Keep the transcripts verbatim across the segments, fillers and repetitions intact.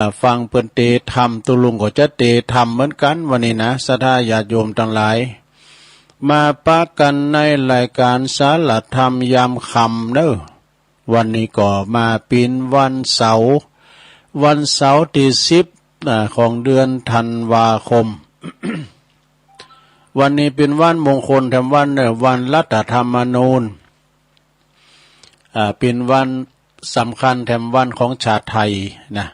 อ่า ฟังเปิ้นเตธรรม ตุ๊ลุงก็จะเตธรรมเหมือนกั๋นวันนี้นะ ศรัทธาญาติโยมตังหลาย มาปะกั๋นในรายก๋านสาระธรรมยามค่ำเนาะ วันนี้ก็มาเป๋นวันเสาร์ วันเสาร์ตี้สิบ อ่า ของเดือนธันวาคม วันนี้เป๋นวันมงคลแถมวันเนาะ วันรัฐธรรมนูญ อ่า เป๋นวันสำคัญแถมวันของชาติไทยนะ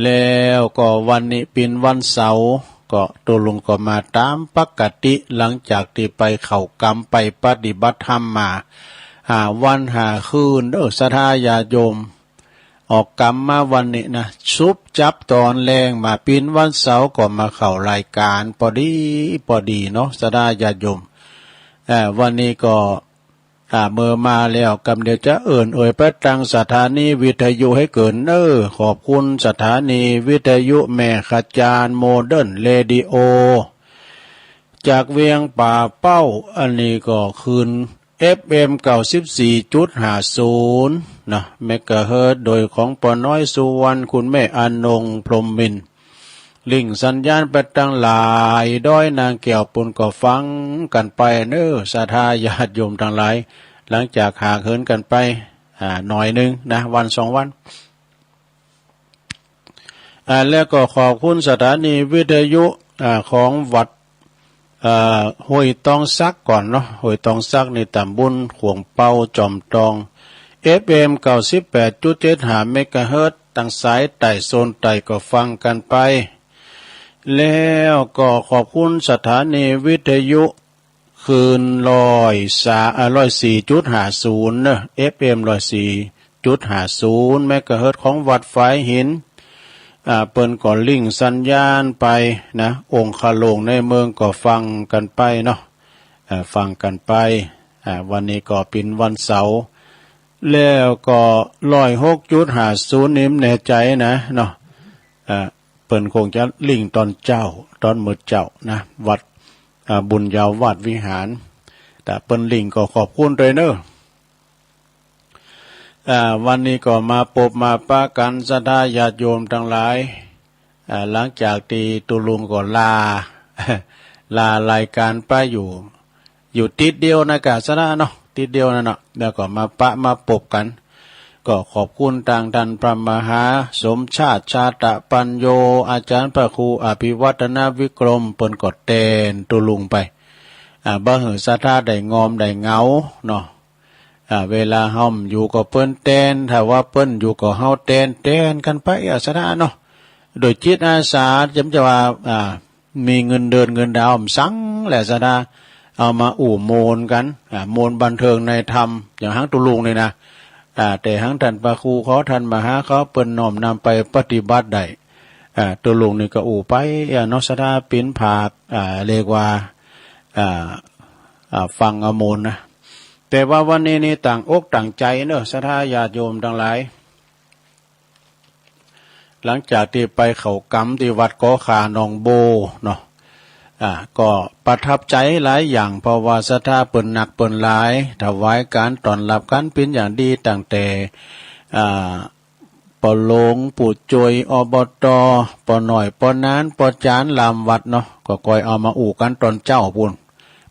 แล้วก็วันนี้เป๋นวันเสาร์ ก็ตุ๊ลุงก็มาต๋ามปกติ หลังจากตี้ไปเข้ากรรมไปปฏิบัติธรรมมา ห้าวันห้าคืนเนาะ ศรัทธาญาติโยม ออกกรรมมาวันนี้นะ สุบจับต๋อนแลงมาเป๋นวันเสาร์ก็มาเข้ารายก๋านปอดีปอดีเนาะ ศรัทธาญาติโยม อ่า วันนี้ก็ อ่า เมื่อมาแล้ว กำเดียวจะเอิ้นเอ่ยไปตังสถานีวิทยุหื้อเกิ๋นเนาะ ขอบคุณสถานีวิทยุแม่ขจาน โมเดิร์นเรดิโอ จากเวียงป่าเป้า อันนี้ก็คลื่น เอฟเอ็ม เก้าสิบสี่จุดห้าศูนย์ นะ เมกะเฮิรตซ์ โดยของป้อน้อยสุวรรณ คุณแม่อนง พรหมมินทร์ ลิงก์สัญญาณไปตังหลายดอยนางแก้วปู้นก็ฟังกั๋นไปเนาะ ศรัทธาญาติโยมตังหลาย หลังจากห่างเหินกั๋นไป อ่า หน่อยนึ่งนะ วันสองวัน อ่า แล้วก็ขอบคุณสถานีวิทยุ อ่า ของวัด อ่า ห้วยตองสักก่อนเนาะ ห้วยตองสักนี่ต๋ำบลขวงเปาจอมตอง เอฟเอ็ม เก้าสิบแปดจุดเจ็ดห้า เมกะเฮิรตซ์ ตังสายใต้โซนใต้ก็ฟังกั๋นไป แล้วก็ขอบคุณสถานีวิทยุ คลื่นร้อยสาม อ่า ร้อยสี่จุดห้าศูนย์ เนาะ เอฟเอ็ม ร้อยสี่จุดห้าศูนย์ เมกะเฮิรตซ์ ของวัดฝายหิน อ่า เปิ้นก็ลิงก์สัญญาณไปนะ องค์คาหลวงในเมืองก็ฟังกั๋นไปเนาะ อ่า ฟังกั๋นไป อ่า วันนี้ก็เป๋นวันเสาร์ แล้วก็ร้อยหกจุดห้าศูนย์ นี่บ่แน่ใจ๋นะเนาะ อ่า เปิ้นคงจะลิงก์ต๋อนเจ๊า ต๋อนมื้อเจ๊านะ วัด อ่า บุญญาวาสวิหาร ถ้าเปิ้นลิงก์ก็ขอบคุณตวยเนาะ อ่า วันนี้ก็มาปบมาปะกั๋นศรัทธาญาติโยมตังหลาย อ่า หลังจากตี้ตุ๊ลุงก็ลา ลารายก๋านไปอยู่ อยู่ติ๊ดเดียวนะกาสนะเนาะ ติ๊ดเดียวนั่นเนาะ แล้วก็มาปะมาปบกั๋น ก็ขอบคุณตางต้านพระมหาสมชาติ ชาตะปัญโญ อาจ๋ารย์พระครูอภิวัฒนวิกรม เปิ้นก็แตนตุ๊ลุงไป อ่า บ่หื้อศรัทธาได้งอมได้เหงาเนาะ อ่า เวลาเฮาบ่อยู่ก็เปิ้นแตน ถ้าว่าเปิ้นอยู่ก็เฮาแตน แตนกั๋นไป อ่า ศรัทธาเนาะ โดยจิตอาสา จำจะว่า อ่า มีเงินเดือนเงินดาวบ่สังแหละศรัทธา เอามาอู้โมนกั๋น อ่า โมนบันเทิงในธรรม อย่างหั้งตุ๊ลุงนี่นะ อ่า แต่หั้งต้านพระครูเขา ต้านมหาเขา เปิ้นน้อมนำไปปฏิบัติได้ อ่า ตุ๊ลุงนี่ก็อู้ไป อ่า เนาะศรัทธา ปิณภาต อ่า เรียกว่า อ่า อ่า ฟังเอาโมนนะ แต่ว่าวันนี้นี่ตั้งอกตั้งใจ๋เนาะ ศรัทธาญาติโยมตังหลาย หลังจากตี้ไปเข้ากรรมตี้วัดกอข่าหนองโบเนาะ อ่า ก็ประทับใจ๋หลายอย่าง เพราะว่าศรัทธาเปิ้นนักเปิ้นหลาย ถวายก๋านต้อนรับกั๋นเป๋นอย่างดี ตั้งแต่ อ่า ป้อหลวง ผู้จ้วย อบต. ป้อน้อย ป้อนาน ป้อจ๋าน ลามวัดเนาะ ก็ก้อยเอามาอู้กั๋นต๋อนเจ๊าปู้น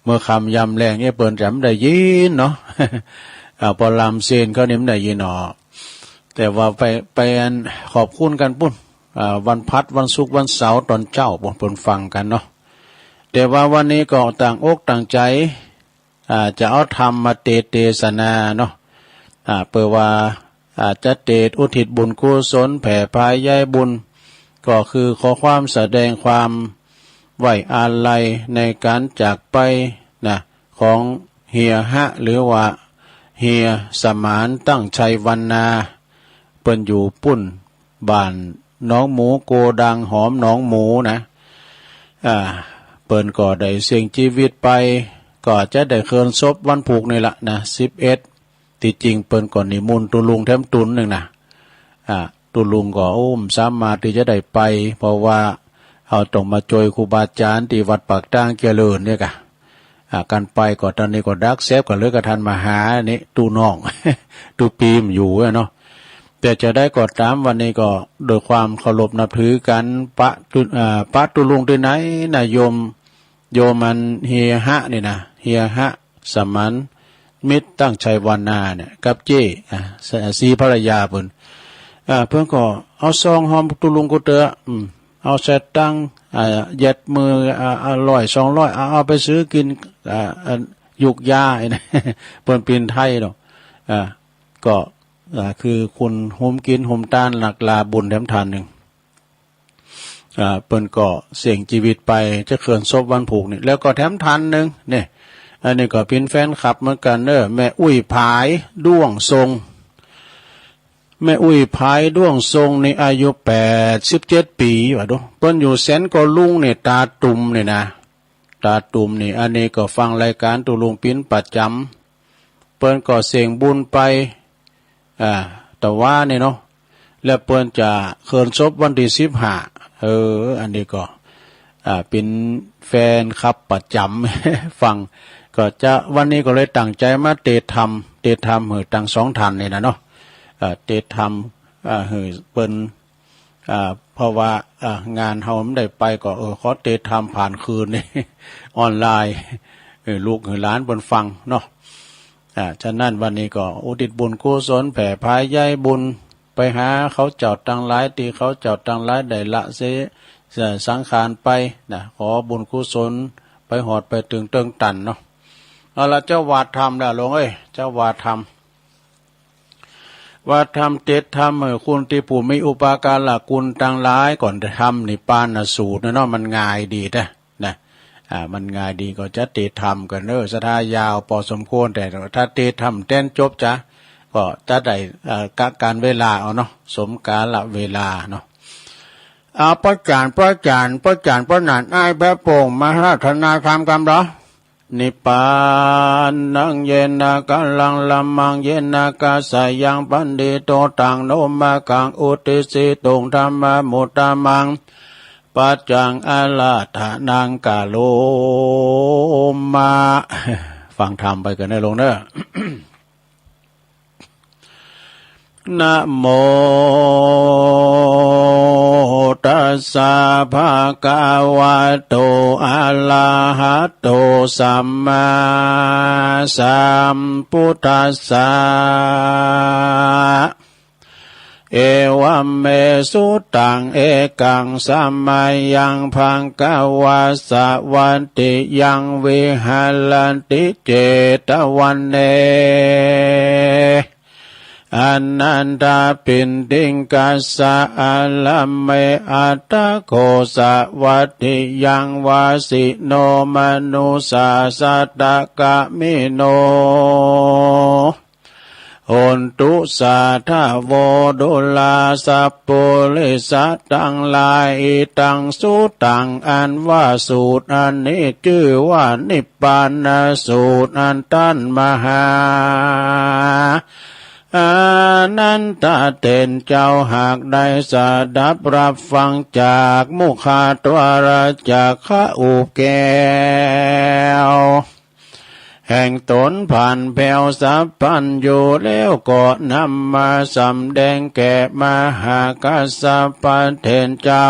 เมื่อค่ำยามแลงเนี่ยเปิ้นจะบ่ได้ยินเนาะ อ่า ป้อลามเซนเขานี่บ่ได้ยินหนอ แต่ว่าไป ไปอันขอบคุณกั๋นปู้น อ่า วันพัด วันศุกร์ วันเสาร์ ต๋อนเจ๊าปู้น เปิ้นฟังกั๋นเนาะ แต่ว่าวันนี้ก็ตั้งอกตั้งใจ๋ อ่า จะเอาธรรมมาเตสน์เตสนาเนาะ อ่า เปื้อว่า อ่า จะเตสน์อุทิศบุญกุศล แผ่พายใยบุญ ก็คือข้อความแสดงความไว้อาลัยในก๋านจากไปนะ ของเฮียฮะ หรือว่าเฮียสมาน ตั้งชัยวรรณา เปิ้นอยู่ปู้น บ้านหนองหมู โกดังหอมหนองหมูนะ อ่า เปิ้นก็ได้เสี้ยงจีวิตไป ก็จะได้เคลื่อนศพวันพูกนี่ละนะ สิบเอ็ด ตี้จริงเปิ้นก็นิมนต์ตุ๊ลุงแถมตุ๊นนึ่งนะ อ่า ตุ๊ลุงก็ โอ้ บ่สามารถตี้จะได้ไป เพราะว่าเฮาต้องมาจ้วยครูบาอาจ๋ารย์ตี้วัดปากตางเจริญเนี่ยก่ะ อ่า กั๋นไปก็ต๋อนนี้ก็ดักแซบกั๋นเลยกับต้านมหานี่ ตุ๊น้อง ตุ๊ปี้บ่อยู่อะเนาะ แต่จะใดก็ต๋าม วันนี้ก็ด้วยความเคารพนับถือกั๋น ปะตุ๊ อ่า ปะตุ๊ลุงตี้ไหนนะ โยม โยมอันเฮียฮะนี่นะ เฮียฮะ สมานมิตร ตั้งชัยวรรณาเนี่ย กับเจ๊ อ่า ศรีภรรยาเปิ้น อ่า เปิ้นก็เอาซองหอมตุ๊ลุงกูเตอะ อืม เอาสตางค์ อ่า เหยียดมือ อ่า อ่า ร้อยสองร้อย เอา เอาไปซื้อกิ๋น อ่า อ่า ยูกยา เปิ้นเป๋นไทยเนาะ อ่า ก็ อ่า คือคนหุมกิ๋นหุมตาน นักลาบุญแถมท่านนึ่ง อ่า เปิ้นก็เสี้ยงจีวิตไป จะเขินศพวันพูกนี่ แล้วก็แถมท่านนึ่งเนี่ย อันนี้ก็เป๋นแฟนคลับเหมือนกั๋นเน่อ แม่อุ๊ยผาย ด้วงทรง แม่อุ๊ยผาย ด้วงทรงนี่อายุแปดสิบเจ็ดปี๋ ว่าดู เปิ้นอยู่แสนกอลุงเนี่ย ต๋าตุ่มเนี่ยนะ ต๋าตุ่มนี่ อันนี้ก็ฟังรายก๋านตุ๊ลุงปิ๋นประจ๋ำ เปิ้นก็เสี้ยงบุญไป อ่า ตะวานี่เนาะ แล้วเปิ้นจะเขินศพวันตี้สิบห้า เออ อันนี้ก็ อ่า เป๋นแฟนคลับประจ๋ำ ฟัง ก็จะ วันนี้ก็เลยตั้งใจ๋มาเตศน์ธรรม เตศน์ธรรมหื้อตังสองท่านนี่นะเนาะ เอ่อ เตศน์ธรรม อ่า หื้อเปิ้น อ่า เพราะว่า อ่า งานเฮาบ่ได้ไปก็ เออ ขอเตศน์ธรรมผ่านคืนนี่ ออนไลน์ เออ ลูกหื้อหลานเปิ้นฟังเนาะ อ่า ฉะนั้นวันนี้ก็อุทิศบุญกุศล แผ่ผายใยบุญไปหาเขาเจ้าตังหลาย ตี้เขาเจ้าตังหลายได้ละเสียสังขารไปนะ ขอบุญกุศลไปฮอดไปเถิงเตื้องตันเนาะ เอาละ จะว่าธรรมแล้วลุงเอ้ย จะว่าธรรม ว่าธรรม เตศน์ธรรมหื้อคุณตี้ผู้มีอุปการะคุณตังหลาย ก่อนจะทำนิพพานสูตรนะเนาะ มันง่ายดีนะ นะ อ่า มันง่ายดี ก็จะเตศน์ธรรมกั๋นเน่อ ศรัทธายาวปอสมควร แต่ถ้าเตศน์ธรรมแต๊นจบจะ ก็จะได้ เอ่อ กะก๋านเวลาเอาเนาะ สมกาละเวลาเนาะ เอา ป้อจ๋ารย์ ป้อจ๋ารย์ ป้อจ๋ารย์ ป้อหนาน อ้ายแป๊ะโป่ง มาอาราธนาธรรมกั๋นเนาะ Nibbanānaṃ yena kālaṃ, dhammaṃ yena kāsayaṃ, paṇīto taṃ no māgaṃ, uddissi tuṃ dhammamudhāmaṃ, paccaṃ ārādhanaṃ karoma. ฟังธรรมไปกั๋นเน่อลุงเน่อ Namo tassa bhagavato arahato sammāsambuddhassa. Evaṃ me sutaṃ. Ekaṃ samayaṃ bhagavā sāvatthiyaṃ viharati jetavane anantapindikassa ārāme. Atha kho sāvatthiyaṃ vāsino manussāsadākamino hontu sādhavo. Dulāsappurisatanglāi, idaṃ sutaṃ. อันว่าสูตรอันนี้จื้อว่านิพพานสูตร อันต้านมหาอานันทเถรเจ้าหากได้สดับรับฟังจากมุขทุรจักขอุบแก้วแห่งต๋นผ่านแผ้วสัพพัญญูแล้ว ก็นำมาสำแดงแก่มหากัสสปะเถรเจ้า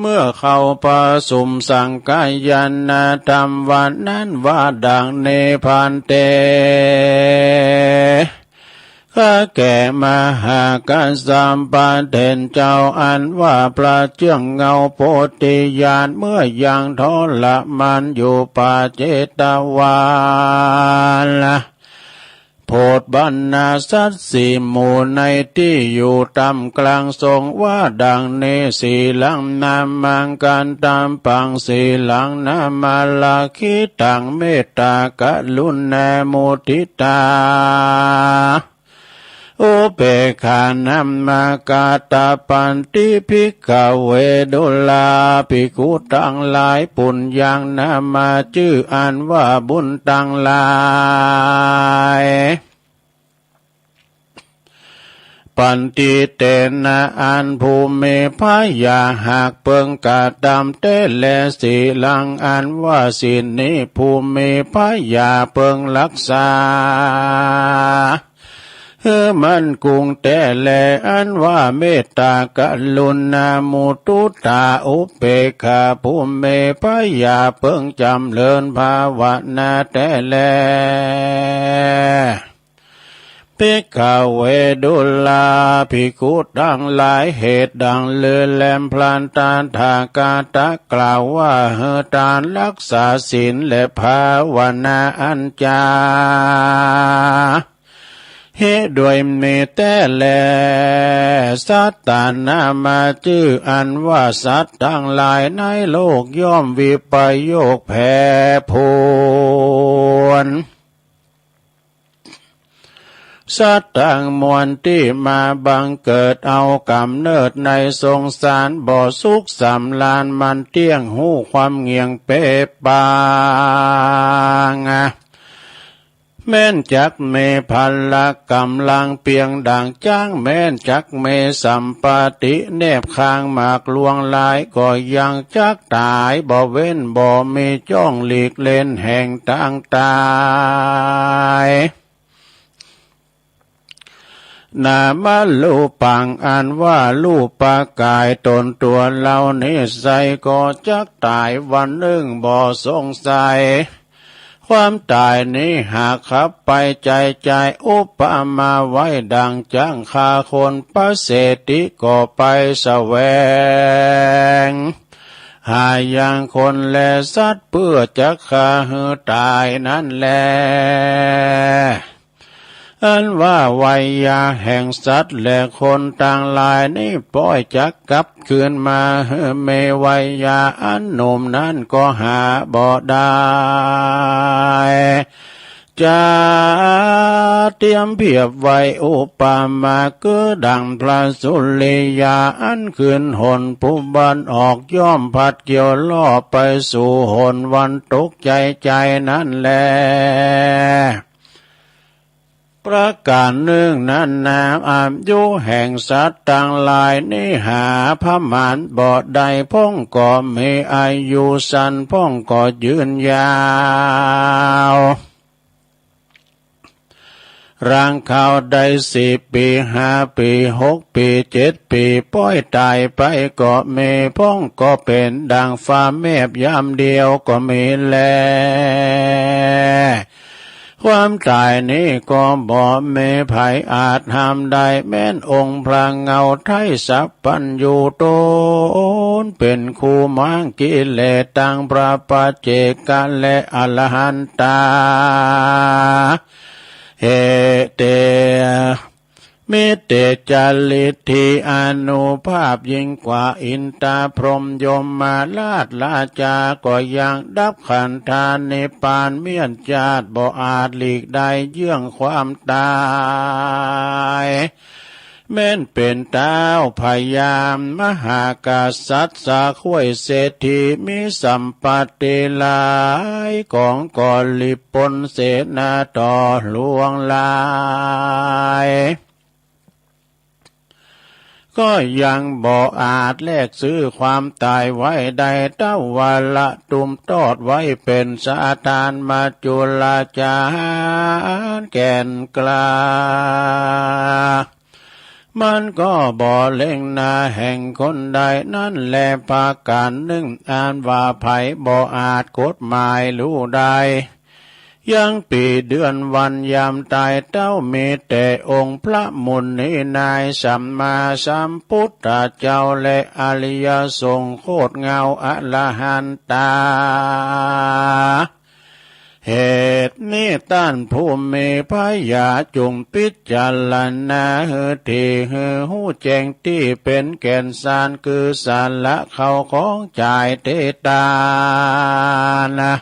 เมื่อเขาประชุมสังคายนาธรรมวันนั้นว่าดังนี้ ภันเต ข้าแก่มหากัสสปะเถรเจ้า อันว่าพระเจ้าเงาโพธิญาณ เมื่อยังทรมานอยู่ป่าเชตวัน โผฏฐัณฑสัตว์สี่หมู่ในตี้อยู่ต้ามกลาง ทรงว่าดังนี้ Sīlaṃ namakkhattaṃ paṃ sīlaṃ namarakkhitaṃ, mettā karuṇā muditā upekkhā namakkhattāpanti bhikkhave. ดูราภิกขุตังหลาย puññaṃ nāma จื้ออันว่าบุญตังหลาย ปัณฑิเตนะ อันผู้มีผญาหากเปิงกระตำแต๊แล ศีลัง อันว่าศีลนี้ ผู้มีผญาเปิงฮักษาหื้อมั่นคงแต๊แล อันว่าเมตตากรุณา มุตุตา อุเปกขา ผู้มีผญาเปิงจ๋ำเริญภาวนาแต๊แล ภิกขเว ดูรา ภิกขุตังหลาย เหตุดังลือแลมพระตถาคตะกล่าวว่า หื้อตานฮักษาศีลและภาวนาอันจา เฮด้วยมีแต๊แล สัตตานามาจื้ออันว่าสัตว์ตังหลายในโลกย่อมวิปโยคแผ่ผล สัตว์ตังมวลตี้มาบังเกิดเอาก๋ำเนิดในสงสาร บ่สุขสำราญมันเตี้ยง ฮู้ความเหงี่ยงเปะปาง แม้นจักมีพละก๋ำลังเปียงดั่งจ๊าง แม้นจักมีสัมปติแนบข้างหมากลวงหลาย ก็ยังจักต๋ายบ่เว้น บ่มีจ้องหลีกเล่นแห่งตางต๋าย นามรูปัง อันว่ารูปกายต๋นตั๋วเฮานี้ไส้ ก็จักต๋ายวันนึ่งบ่สงสัย ความต๋ายนี้หากขับไปใจ๋ใจ๋ อุปมาไว้ดั่งจ๊างฆ่าคน พระเศรษฐีก็ไปแสวงหายังคนและสัตว์ เปื้อจักฆ่าหื้อต๋ายนั้นแล อันว่าไวยาแห่งสัตว์และคนตังหลายนี้ ป้อยจักกลับคืนมาหื้อมีไวยาอันหนุ่มนั้นก็หาบ่ได้ จะเตียมเปรียบไว้อุปมา คือดั่งพระสุริยาอันขึ้นหนปุบบันออก ย่อมพัดเกี่ยวล่อไปสู่หนวันตกใจ๋ใจ๋นั้นแล ประก๋านนึ่งนั้นนา อายุแห่งสัตว์ตังหลายนี้หาประมาณบ่ได้ พ่องก็มีอายุสั้น พ่องก็ยืนยาว หลังเขาได้สี่ปี๋ ห้าปี๋ หกปี๋ เจ็ดปี๋ ป้อยต๋ายไปก็มี พ่องก็เป๋นดั่งฟ้าแมบยามเดียวก็มีแล ความต๋ายนี้ก็บ่มีใผอาจห้ามได้ แม้นองค์พระเงาไทยสัพพัญญูต๋นเป๋นครูม้างกิเลสตังพระปัจเจกะและอรหันตา เหเต มีเตจาลิทธิอานุภาพยิ่งกว่าอินทาพรหมยมราชราชา ก็ยังดับขันธานิพพานเมี้ยนจาติ บ่อาจหลีกได้เยื่องความต๋าย แม้นเป๋นต๊าวพญามหากษัตริย์ สะข้วยเศรษฐี มีสัมปติหลายก๋อง ก็หลีบปนเสนาต่อหลวงหลาย ก็ยังบ่อาจแลกซื้อความต๋ายไว้ได้ เต้าว่าละตุ้มตอดไว้เป๋นสถาน มัจจุราชาแก่นกล้า มันก็บ่เล็งหน้าแห่งคนใด นั้นแลประก๋านนึ่ง อันว่าใผบ่อาจกฎหมายฮู้ได้ ยังปี๋เดือนวันยามต๋าย เต้ามีแต่องค์พระมุนีนายสัมมาสัมพุทธเจ้า และอริยสงฆ์โคตรเงาอรหันตา เหตุนี้ต้านผู้มีผญาจุ่งพิจารณาหื้อถี่ หื้อฮู้แจ้งตี้เป๋นแก่นสาร คือสาระเข้าของจ่ายเตตานะ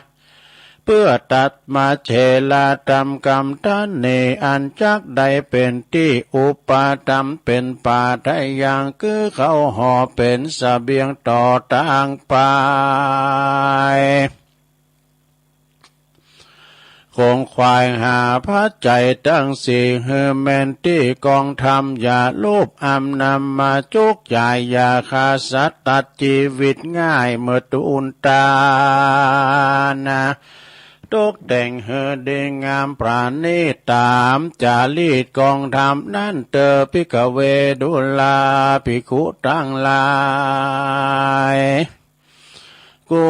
เปื้อตัดมาเฉลาตำกำตะเน อันจักได้เป๋นตี้อุปะตำเป๋นป่าไทยัง คือเข้าห่อเป๋นเสบียงต่อตางไป ขงขวายหาปัจจัยตังสี่ หื้อแม่นตี้กองธรรม อย่าลูบอำนำมาจุกจ่าย อย่าฆ่าสัตว์ตัดจีวิตง่าย เมื่อตูนตานะ ตกแต่งหื้อดีงามประณีตต๋ามจารีตกองธรรมนั้นเต๊อะ ภิกขเว ดูราภิกขุตังหลาย กู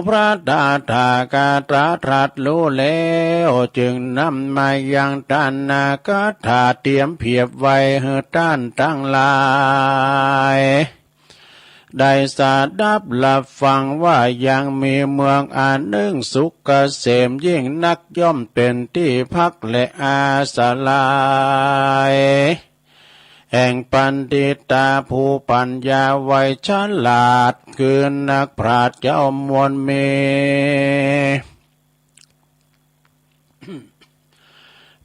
พระตถาคตะตรัสฮู้แล้ว จึงนำมายังตานนาคถาเตียมเผียบไว้หื้อต้านตังหลาย ได้สดับฮับฟังว่ายังมีเมืองอันนึ่งสุขเกษมยิ่งนัก ย่อมเป๋นตี้พักและอาศัย แห่งปัณฑิตาผู้ปัญญาไวฉลาด คือนักปราชญ์เจ้ามวลมี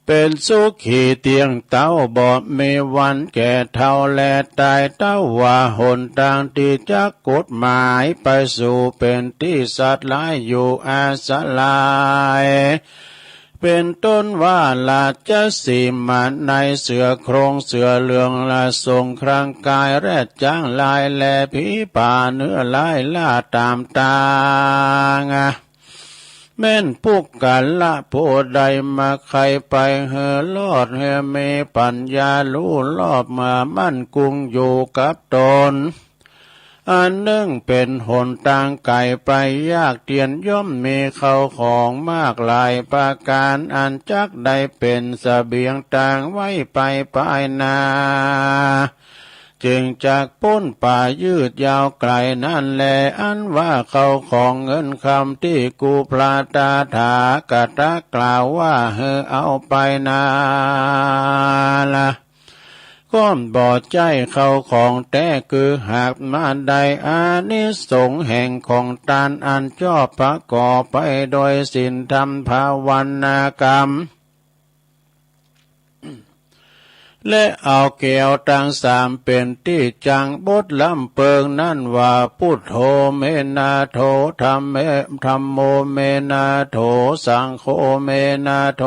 เป๋นสุขีเตียงเต๊า บ่มีวันแก่เฒ่าและต๋าย เต้าว่าหนตางตี้จักกฎหมายไปสู่เป๋นตี้สัตว์หลายอยู่อาศัย เป๋นต้นว่าราชสีห์มาในเสือโคร่ง เสือเหลืองละสงครางกาย แรดจ๊างลายและผีป่าเนื้อลายล่าต๋ามตาง แม่นปุคคละผู้ใดมาใค่ไปหื้อรอด หื้อมีปัญญาฮู้รอบ มามั่นกุงอยู่กับต๋น อันนึ่งเป๋นหนตางไก๋ไปยากเตียน ย่อมมีเข้าของมากหลายประก๋าน อันจักได้เป๋นเสบียงตางไว้ไปปายหน้า จึงจักป๊นป่ายืดยาวไก๋นั้นแล อันว่าเข้าของเงินคำตี้กูพระตถาคตะกล่าวว่าหื้อเอาไปนาละ ก็บ่ใจ้เข้าของแต๊ คือหากมาได้อานิสงส์แห่งของตานอันจอบประกอบไปโดยศีลธรรมภาวนากรรม และเอาแก้วตังสามเป๋นตี้จังบทลำเปิงนั้นว่า ปุทโธ เม นาโถ ธัมเม ธัมโม เม นาโถ สังโฆ เม นาโถ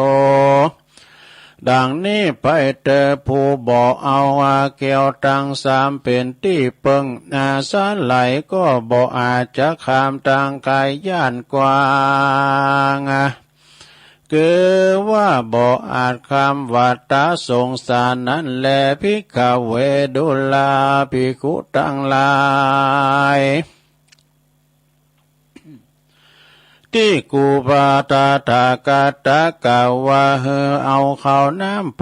ดังนี้ไปเต๊อะ ผู้บ่เอาอาแก้วตังสามเป๋นตี้เปิงอาศัย ก็บ่อาจจะข้ามตางไก๋ย่านกว้าง คือว่าบ่อาจข้ามวัฏสงสารนั้นแล ภิกขเว ดูราภิกขุตังหลาย ตี้กูพระตถาคตะกล่าวว่า หื้อเอาข้าวน้ำโภ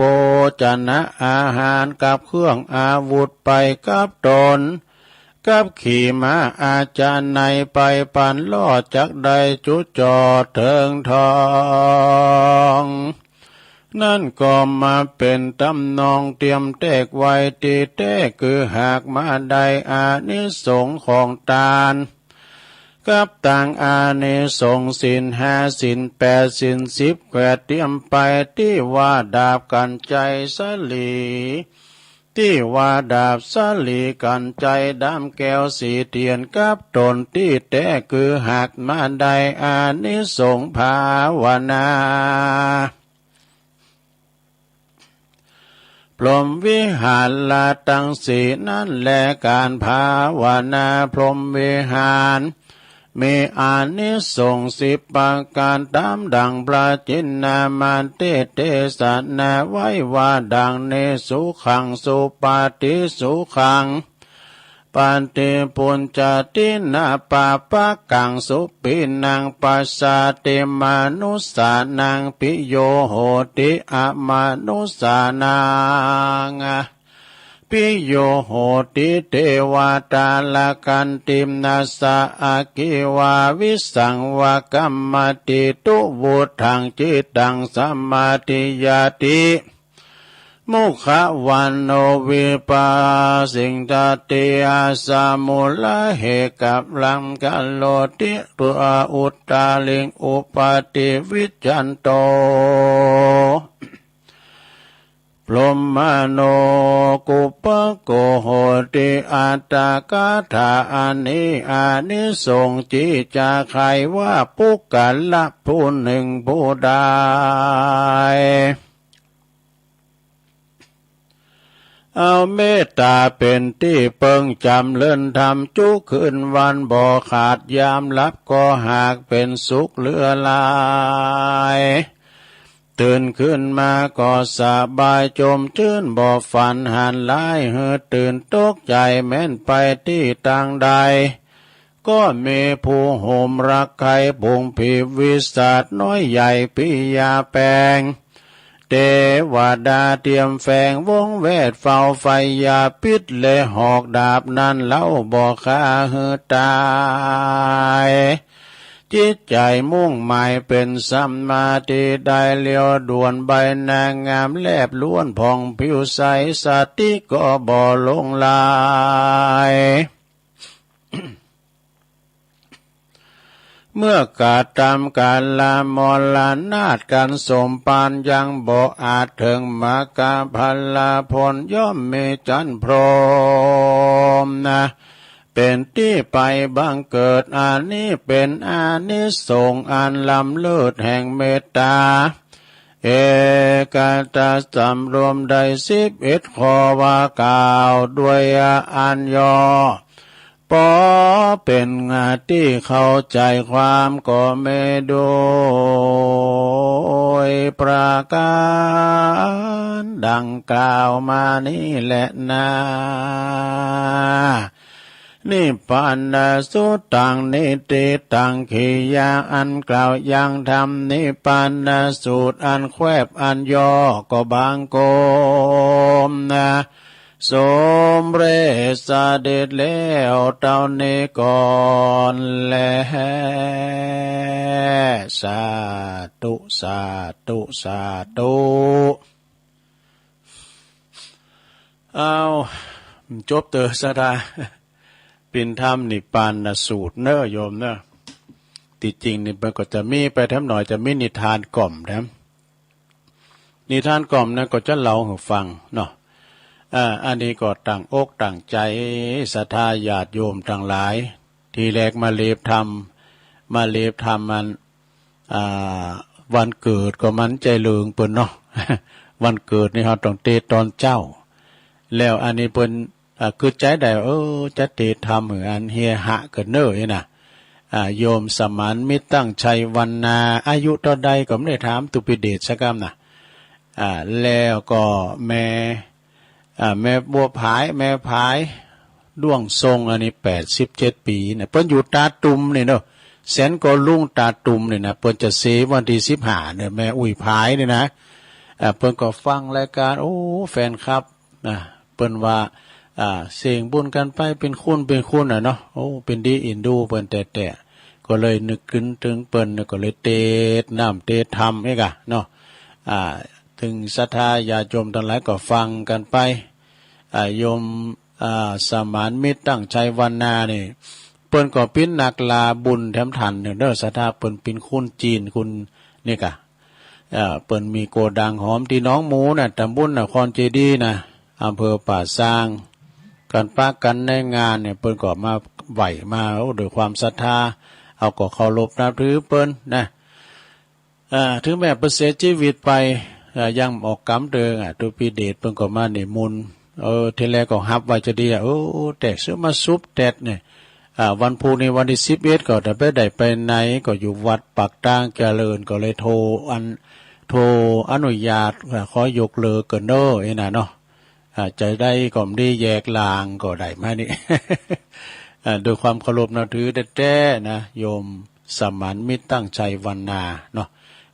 ชนะอาหารกับเครื่องอาวุธไปกับต๋น กับขี่ม้าอาชาไนยไปปันรอด จักได้จุดจอดเถิงทอง นั้นก็มาเป๋นตำนองเตียมแตกไว้ตี้แต๊ คือหากมาได้อานิสงส์ของตาน กับตังอานิสงส์ศีลห้า ศีลแปด ศีลสิบ แกว่เตียมไป ตี้ว่าดาบกัญไชยสลี ตี้ว่าดาบสลีกัญไชยด้ามแก้วสีเตียนกับต๋นตี้แต๊ คือหากมาได้อานิสงส์ภาวนา พรหมวิหารตังสี่นั้นแล ก๋านภาวนาพรหมวิหาร มีอานิสงส์สิบประก๋าน ต๋ามดั่งพระจินนามานเตศน์เตสนาไว้ว่าดั่งนี้ สุขัง สุปาฏิ สุขัง ปาฏิปุญจาทินะ ปาปะกัง สุปิณัง ปัสสาติ มานุสสานัง ปิโย โหติ อมานุสสานัง ปิโย โหติ เตวาตาละกันติ นัสสะ อกิวา วิสังวะ กัมมติ ตุ วุฒัง จิตตัง สมาธิยาติ มุขวันโน วิปาสิง ทัตติ อาสะ มูละ เห กัปลัง กะโรติ ตุ อา อุตตาริง อุปาติ วิจจันโต พ พรหมโน กุปโกโหติ อัตถกถาอันนี้ อานิสงส์จิจะใค่ว่า ปุคคละผู้นึ่งผู้ใด เอาเมตต๋าเป๋นตี้เปิงจ๋ำเริญธรรมจุ๊กคืนวันบ่ขาด ยามหลับก็หากเป๋นสุขเหลือหลาย ตื่นขึ้นมาก็สบายจมจื้นบ่ฝันหันร้ายหือตื่นตกใจ๋แม้นไปตี้ตางใด ก็มีผู้โหมรักใค่ผงผีวิสัชน้อยใหญ่ปิยาแปง เตวดาเตียมแฝงวงแวดเฝ้าไฟยาพิษและหอกดาบนั้นเล่าบ่ฆ่าหือต๋าย จิตใจ๋มุ่งหมายเป๋นสัมมาทิฏฐิได้เลี้ยวด่วนใบหน้างามแลบล้วนผ่องผิวใส สติก็บ่หลงไหล เมื่อกระทำกาละมรณาตกันสมภารยังบ่อาจเถิงมรรคผลผลย่อมมีจั๋นพรหมนะ เป๋นตี้ไปบังเกิด อันนี้เป๋นอานิสงส์อันล้ำเลิศแห่งเมตต๋า เอกัตถะสำรวมได้สิบเอ็ดข้อว่ากล่าวด้วยอันย่อ ปอเป๋นตี้เข้าใจ๋ความก็มีโดยประก๋านดังกล่าวมานี้แลนา นิพพานสูตรตัง นิติตัง กิริยาอันกล่าวยังธรรมนิพพานสูตรอันแควบอันย่อก็บังคมนะ สมเร็จเสด็จแล้วเต้านี้ก่อนแล สาธุ สาธุ สาธุ เอา จบเต๊อะศรัทธา ปิณฑธรรมนิพพานสูตรเน่อโยมเน่อ ตี้จริงนี่มันก็จะมีไปแถมหน่อย จะมีนิทานกล่อมแถม นิทานกล่อมนั้นก็จะเล่าหื้อฟังเนาะ อ่า อันนี้ก็ตั้งอกตั้งใจ๋ศรัทธาญาติโยมตังหลาย ทีแรกมาเลียบธรรม มาเลียบธรรมมัน อ่า วันเกิดก็มันใจ๋เลิงเปิ้นเนาะ วันเกิดนี่เฮาต้องเตตอนเจ๊า แล้วอันนี้เปิ้น อ่า กึ๊ดใจ๋ได้ เออ จะเตธรรมหื้ออันเฮฮากั๋นเน่อนี่นะ อ่า โยมสมานมิตรตั้งชัยวรรณา อายุเต้าใดก็บ่ได้ถามตุปิเดชสักกำนะ อ่า แล้วก็แม่ อ่า แม่บัวผาย แม่ผาย ด้วงทรง อันนี้แปดสิบเจ็ดปี๋นะ เปิ้นอยู่ตาตุ่มนี่เนาะ แสนก็ลุ่งตาตุ่มนี่นะ เปิ้นจะเสียวันตี้สิบห้าเนี่ย แม่อุ้ยผายนี่นะ อ่า เปิ้นก็ฟังรายก๋าน โอ้ แฟนคลับ นะ เปิ้นว่า อ่า เสียงบุญกั๋นไปเป๋นคู่เป๋นคู่น่ะเนาะ โอ้ เป๋นดีอินดูเปิ้นแต๊ๆ ก็เลยนึกกึ๊ดเถิงเปิ้น ก็เลยเตตน้ำเตตธรรมนี่ก่ะเนาะ อ่า เถิงศรัทธาญาติโยมตังหลายก็ฟังกั๋นไป อ่า โยม อ่า สมานมิตรตั้งชัยวรรณานี่ เปิ้นก็เป๋นนักล่าบุญแถมตันเน่อ ศรัทธา เปิ้นเป๋นคนจีนคนนี่ก่ะ เอ่อ เปิ้นมีโกดังหอมตี้หนองหมูน่ะ ตำบลนครเจดีย์น่ะ อำเภอป่าซาง กั๋นปะกั๋นในงานเนี่ย เปิ้นก็มาไหว้มา โอ้ ด้วยความศรัทธา เฮาก็เคารพนับถือเปิ้นนะ เอ่อ ถึงแม้เปิ้นเสียจีวิตไป เอ่อ ยังออกกำเติงอ่ะ ตุปิเดชเปิ้นก็มานิมนต์ เออ ทีแรกก็ฮับไว้จะดีอ่ะ โอ้ แต่เสื้อมาสุบแต๊ดเนี่ย อ่า วันพูกนี้วันตี้สิบเอ็ดก็จะไปใดไปไหนก็อยู่วัดปากตางเจริญ ก็เลยโทรอัน โทรอนุญาต อ่า ขอยกเลิกกั๋นเน่อ อี้น่ะเนาะ อ่า จะได้ก็บ่ดีแยกลางก็ได้มานี่ อ่า ด้วยความเคารพนับถือแต๊ๆ นะ โยมสมานมิตรตั้งชัยวรรณาเนาะ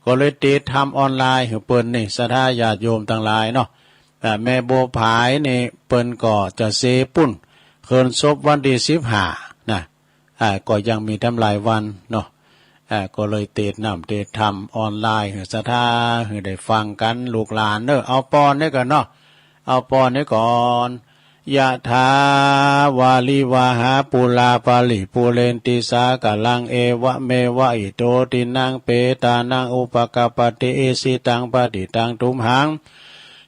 ก็เลยเตตธรรมออนไลน์หื้อเปิ้นนี่ ศรัทธาญาติโยมตังหลายเนาะ อ่า แม่บัวผายนี่เปิ้นก็จะเสียปุ้น คืนศพวันตี้สิบห้านะ อ่า ก็ยังมีตังหลายวันเนาะ อ่า ก็เลยเตตน้ำเตตธรรมออนไลน์หื้อศรัทธาหื้อได้ฟังกั๋นลูกหลานเน่อ เอาปอนนี้ก่อนเนาะ เอาปอนนี้ก่อน ยะถาวาริวหาปูราปริปูเรนติสาคารัง เอวะเมวะอิโตทินังเปตานังอุปะกัปปะติ อิชิตังปัตถิตังตุมหัง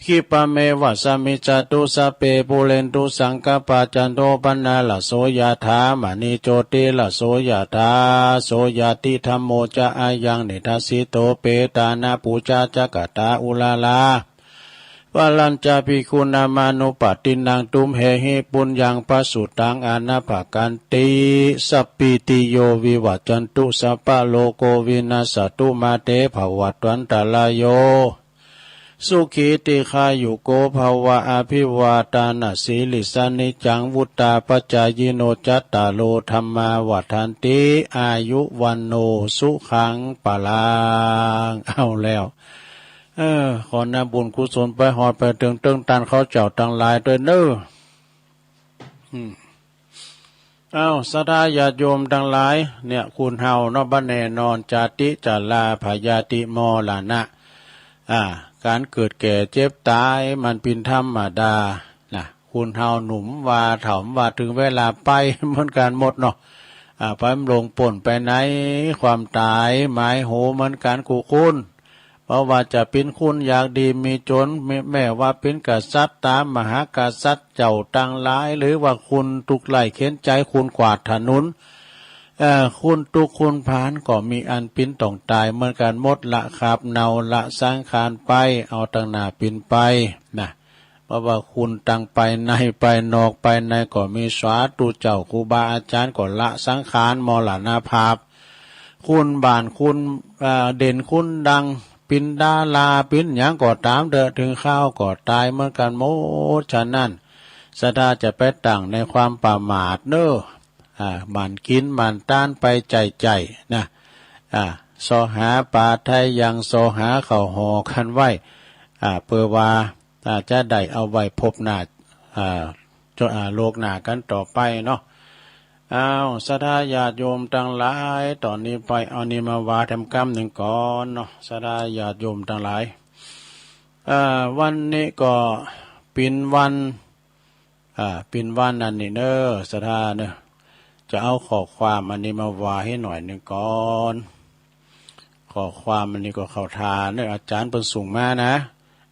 Khippameva samijjhatu, sabbe pūrentu saṅkappā, cando paṇṇaraso yathā, maṇi jotiraso yathā. Tejo vimabho desavivajjo, yathā vassavatthu amhoghasathaṃ. Tejo vassavatthu amhoghasathaṃ, tejo vimabho desavivajjo, yathā sindhū sandighaṃ matu. Tejo vimabho desavivajjo, yathā pājuṇho ca ayaṃ, nidassito pe tāna pūjā ca katā uḷārā. Vaṇṇañca bhikkhūnamanuppadinnaṃ, tumhe hi puññaṃ pasutaṃ anappakanti. Sabbītiyo vivajjantu, sabbarogo vinassatu, mā te bhavatvantarāyo, sukhī dīghāyuko bhava. Abhivādanasīlissa, niccaṃ vuḍḍhāpacāyino, cattāro dhammā vaḍḍhanti, āyu vaṇṇo sukhaṃ balaṃ. เอาแล้ว เออ ขอน้ำบุญกุศลไปฮอดไปเถิงเตื้องต้านข้าเจ้าตังหลายตวยเน้อ อืม เอ้า ศรัทธาญาติโยมตังหลาย เนี่ย คนเฮาเนาะ บ่แน่นอน ชาติ ชรา พยาธิ มรณะ อ่า ก๋านเกิดแก่เจ็บต๋าย มันเป๋นธรรมดา นะ คนเฮาหนุ่มว่า เฒ่าว่า เถิงเวลาไปเหมือนกั๋นหมดเนาะ อ่า ไปมันหลงป๊นไปใน ความต๋าย หมายหัวเหมือนกั๋นกู้คน บ่ว่าจะเป๋นคนอยากดีมีจ๋น แม้ แม้ว่าเป๋นกษัตริย์ต๋ามหากษัตริย์เจ้าตังหลาย หรือว่าคนตุ๊กข์ไร้เข็ญใจ๋ คนกวาดถนน เอ่อ คนตุ๊กข์คนพานก็มีอันเป๋นต้องต๋ายเหมือนกั๋นหมด ละคราบเนา ละสังขารไป เอาตังหน้าเป๋นไป นะ บ่ว่าคนตังภายในภายนอก ภายในก็มีสาธุเจ้าครูบาอาจ๋ารย์ก็ละสังขารมรณภาพ คนบ้านคน เอ่อ เด่นคนดัง เป๋นดารา เป๋นหยังก็ต๋ามเต๊อะ เถิงคราวก็ต๋ายเหมือนกั๋นหมด ฉะนั้น ศรัทธาจะไปตั้งในความประมาทเน้อ อ่า หมั่นกิ๋นหมั่นตานไปใจ้ๆ นะ อ่า เซาะหาปาไทยัง เซาะหาข้าวห่อกั๋นไว้ อ่า เปื้อว่า อ่า จะได้เอาไว้พบหน้า อ่า จะ อ่า โลกหน้ากั๋นต่อไปเนาะ อ้าว ศรัทธาญาติโยมตังหลาย ต๋อนนี้ไปเอานี่มาว่าแถมกำนึ่งก่อนเนาะ ศรัทธาญาติโยมตังหลาย อ่า วันนี้ก็เป๋นวัน อ่า เป๋นวันอันนี้เน้อ ศรัทธาเน้อ จะเอาข้อความอันนี้มาว่าหื้อหน่อยนึ่งก่อน ข้อความอันนี้ก็เข้าท่าเน้อ อาจ๋ารย์เปิ้นส่งมานะ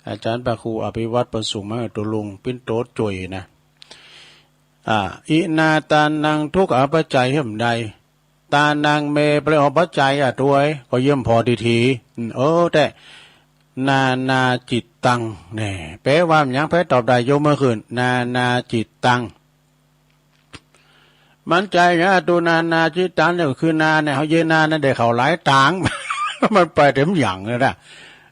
อาจ๋ารย์พระครูอภิวัตรเปิ้นส่งมาหื้อตุ๊ลุง เป๋นโตจ้วยนะ อ่า อินาตานัง ทุกข์เอาปัจจัยหื้อบ่ได้ ตานัง แม่บ่ได้ออกปัจจัยอะ ตวย ก็เยี่ยมผ่อทีๆ อืม เออ แต่ นานาจิตตัง แน่ แปลว่าหยัง ใผตอบได้ยกมือขึ้น นานาจิตตัง มันใจ้หยัง ตัวนานาจิตตังเนี่ย คือนาเนี่ย เฮาเยียะนาเนี่ย ได้เข้าหลายตาง มันไปเต็มอย่างเลยนะ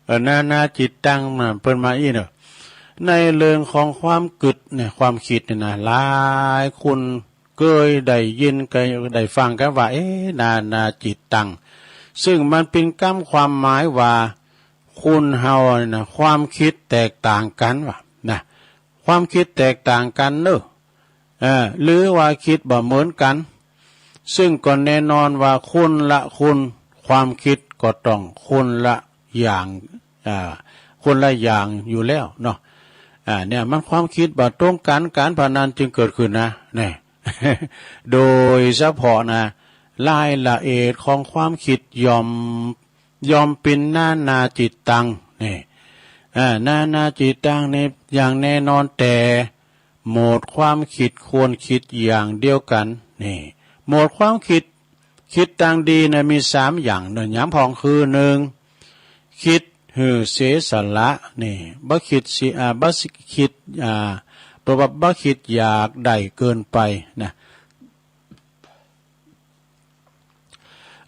เออ นานาจิตตัง น่ะ เปิ้นมาอี้เนาะ ในเรื่องของความกึ๊ดเนี่ย ความกึ๊ดเนี่ยนะ หลายคน เกยได้ยิน เกยได้ฟังกั๋นว่า เอ๊ะ นานาจิตตัง ซึ่งมันเป๋นกำความหมายว่า คนเฮานี่นะ ความกึ๊ดแตกต่างกั๋นว่า นะ ความกึ๊ดแตกต่างกั๋นเน้อ เออ หรือว่ากึ๊ดบ่เหมือนกั๋น ซึ่งก็แน่นอนว่าคนละคน ความกึ๊ดก็ต้องคนละอย่าง อ่า คนละอย่างอยู่แล้วเนาะ อ่า เนี่ย มันความกึ๊ดบ่ตรงกั๋น ก๋านพนันจึงเกิดขึ้นนะ เนี่ย โดยเฉพาะนะ รายละเอียดของความกึ๊ดย่อม ย่อมเป๋นนานาจิตตัง นี่ อ่า นานาจิตตังนี่อย่างแน่นอน แต่โหมดความกึ๊ดควรกึ๊ดอย่างเดียวกั๋น นี่ โหมดความกึ๊ด กึ๊ดตางดีนะ มีสามอย่างเน้อ หยามพ่องคือ นึ่ง กึ๊ดหื้อเสียสละ นี่ บ่กึ๊ดเสีย อ่า บ่กึ๊ด อ่า เปิ้นว่าบ่กึ๊ดอยากได้เกินไปนะ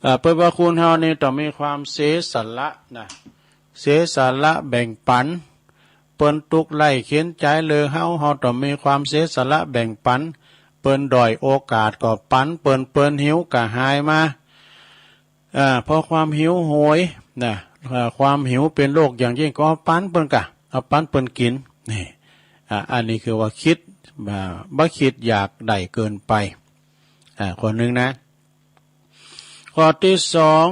อ่า เปิ้นว่าคนเฮานี่ต้องมีความเสียสละนะ เสียสละแบ่งปัน เปิ้นตุ๊กข์ไร้เข็ญใจ๋เรื่องเฮา เฮาต้องมีความเสียสละแบ่งปัน เปิ้นด้อยโอกาสก็ปันเปิ้น เปิ้นหิวกระหายมา อ่า เพราะความหิวโหยนะ อ่า ความหิวเป๋นโรคอย่างยิ่ง ก็เอาปันเปิ้นกะ เอาปันเปิ้นกิ๋น นี่ อ่า อันนี้คือว่ากึ๊ด อ่า บ่กึ๊ดอยากได้เกินไป อ่า ข้อนึ่งนะ ข้อตี้สอง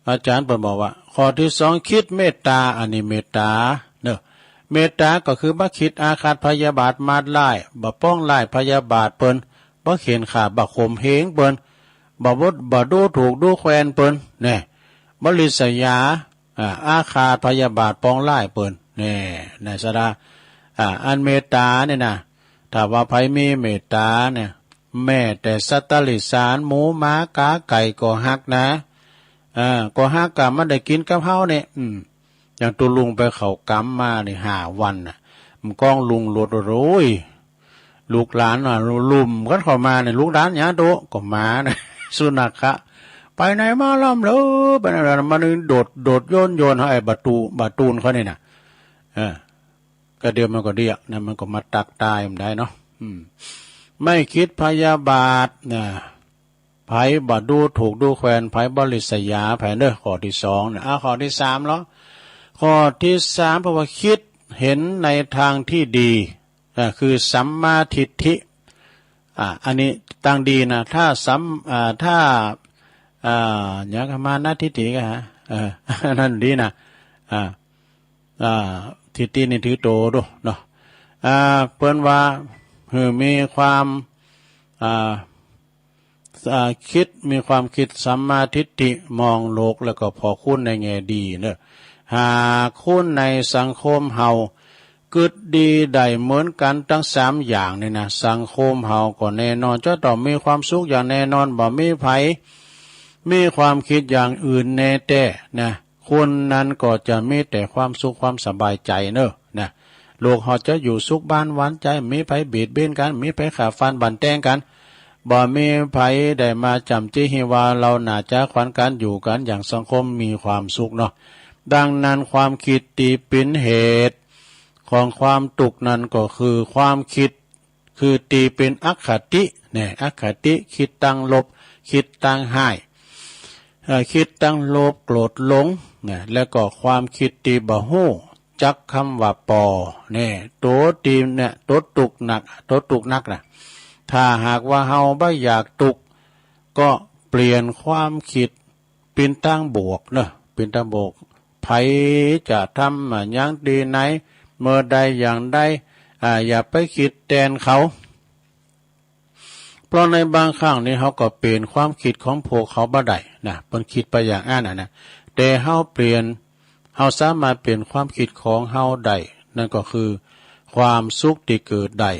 อาจ๋ารย์เปิ้นบอกว่า ข้อตี้สอง กึ๊ดเมตต๋า อันนี้เมตต๋าเนาะ เมตต๋าก็คือบ่กึ๊ดอาฆาตพยาบาทมาดร้าย บ่ปองร้ายพยาบาทเปิ้น บ่เฆียดคร้าน บ่ข่มเหงเปิ้น บ่ บ่ บ่ดูถูกดูแควนเปิ้น แน่ บ่ริษยา อ่า อาฆาตพยาบาทปองร้ายเปิ้น แน่ ในศรัทธา อ่า อันเมตต๋าเนี่ยนะ ถ้าว่าใผมีเมตต๋าเนี่ย แม้แต่สัตว์ติรัจฉาน หมู หมา ก๋า ไก่ ก็ฮักนะ เออ ก็ฮัก กะมันได้กิ๋นกับเฮาเนี่ย อืม อย่างตุ๊ลุงไปเข้ากรรมมานี่ห้าวันน่ะ มันก้องลุงหลวด โอ้ย ลูกหลานน่ะ ลุ่มกั๋นเข้ามาเนี่ย ลูกหลานหยังตุ๊ ก็หมานะ สุนัขะ ไปไหนมาล่ำเหลอ ไปไหนมา มันโดด โดดโยน โยน ไอ้บาตู บาตูนเขานี่นะ เออ ก็เดี๋ยวมันก็เดี้ยนะ มันก็มาตั๊กตายมันได้เนาะ อืม ไม่คิดพยาบาทนะ ใผบ่ดูถูกดูแควน ใผบ่ริษยาใผเนาะ ข้อตี้สองนะ อ่ะ ข้อตี้สามเนาะ ข้อตี้สาม เพราะว่าคิดเห็นในทางตี้ดี อ่ะ คือสัมมาทิฏฐิ อ่ะ อันนี้ตังดีนะ ถ้าสัม อ่า ถ้า อ่า หยังกะมานะทิฏฐิกะฮะ เออ อันนั้นดีนะ อ่า อ่า ทิฏฐินี่ถือโตดูเนาะ อ่า เปิ้นว่า หื้อมีความ อ่า อ่า คิด มีความคิดสัมมาทิฏฐิ มองโลกแล้วก็ผ่อคูณในแง่ดีเนาะ หากคนในสังคมเฮา กึ๊ดดีได้เหมือนกั๋นตังสามอย่างนี่นะ สังคมเฮาก็แน่นอนจะต้องมีความสุขอย่างแน่นอน บ่มีใผมีความคิดอย่างอื่นแน่แต๊นะ คนนั้นก็จะมีแต่ความสุขความสบายใจ๋เนาะนะ โลกเฮาจะอยู่สุขบ้านหวานใจ๋ บ่มีใผเบียดเบียนกั๋น บ่มีใผฆ่าฟันบั่นแตงกั๋น บ่มีใผได้มาจ้ำจี้หื้อว่าเฮาหน้าจ๋าขวัญกั๋น อยู่กั๋นอย่างสังคมมีความสุขเนาะ ดังนั้นความคิดตี้เป๋นเหตุของความตุ๊กข์นั้นก็คือความคิด คือตี้เป๋นอคติเนี่ย อคติ คิดตังลบ คิดตังฮ้าย เอ่อ คิดตังโลภโกรธหลงเนี่ย แล้วก็ความคิดตี้บ่ฮู้จักกำว่าปอเนี่ย ตั๋วตี้เนี่ย ตั๋วตุ๊กข์นัก ตั๋วตุ๊กข์นักนะ ถ้าหากว่าเฮาบ่อยากตุ๊กข์ ก็เปลี่ยนความคิด เป๋นตางบวกเนาะ เป๋นตางบวก ใผจะทำอะหยังตี้ไหน เมื่อใดอย่างใด อ่า อย่าไปคิดแตนเขา เพราะในบางครั้งนี่เฮาก็เปลี่ยนความคิดของพวกเขาบ่ได้นะ เปิ้นคิดไปอย่างอั้นน่ะนะ แต่เฮาเปลี่ยน เฮาสามารถเปลี่ยนความคิดของเฮาได้ นั่นก็คือความสุขตี้เกิดได้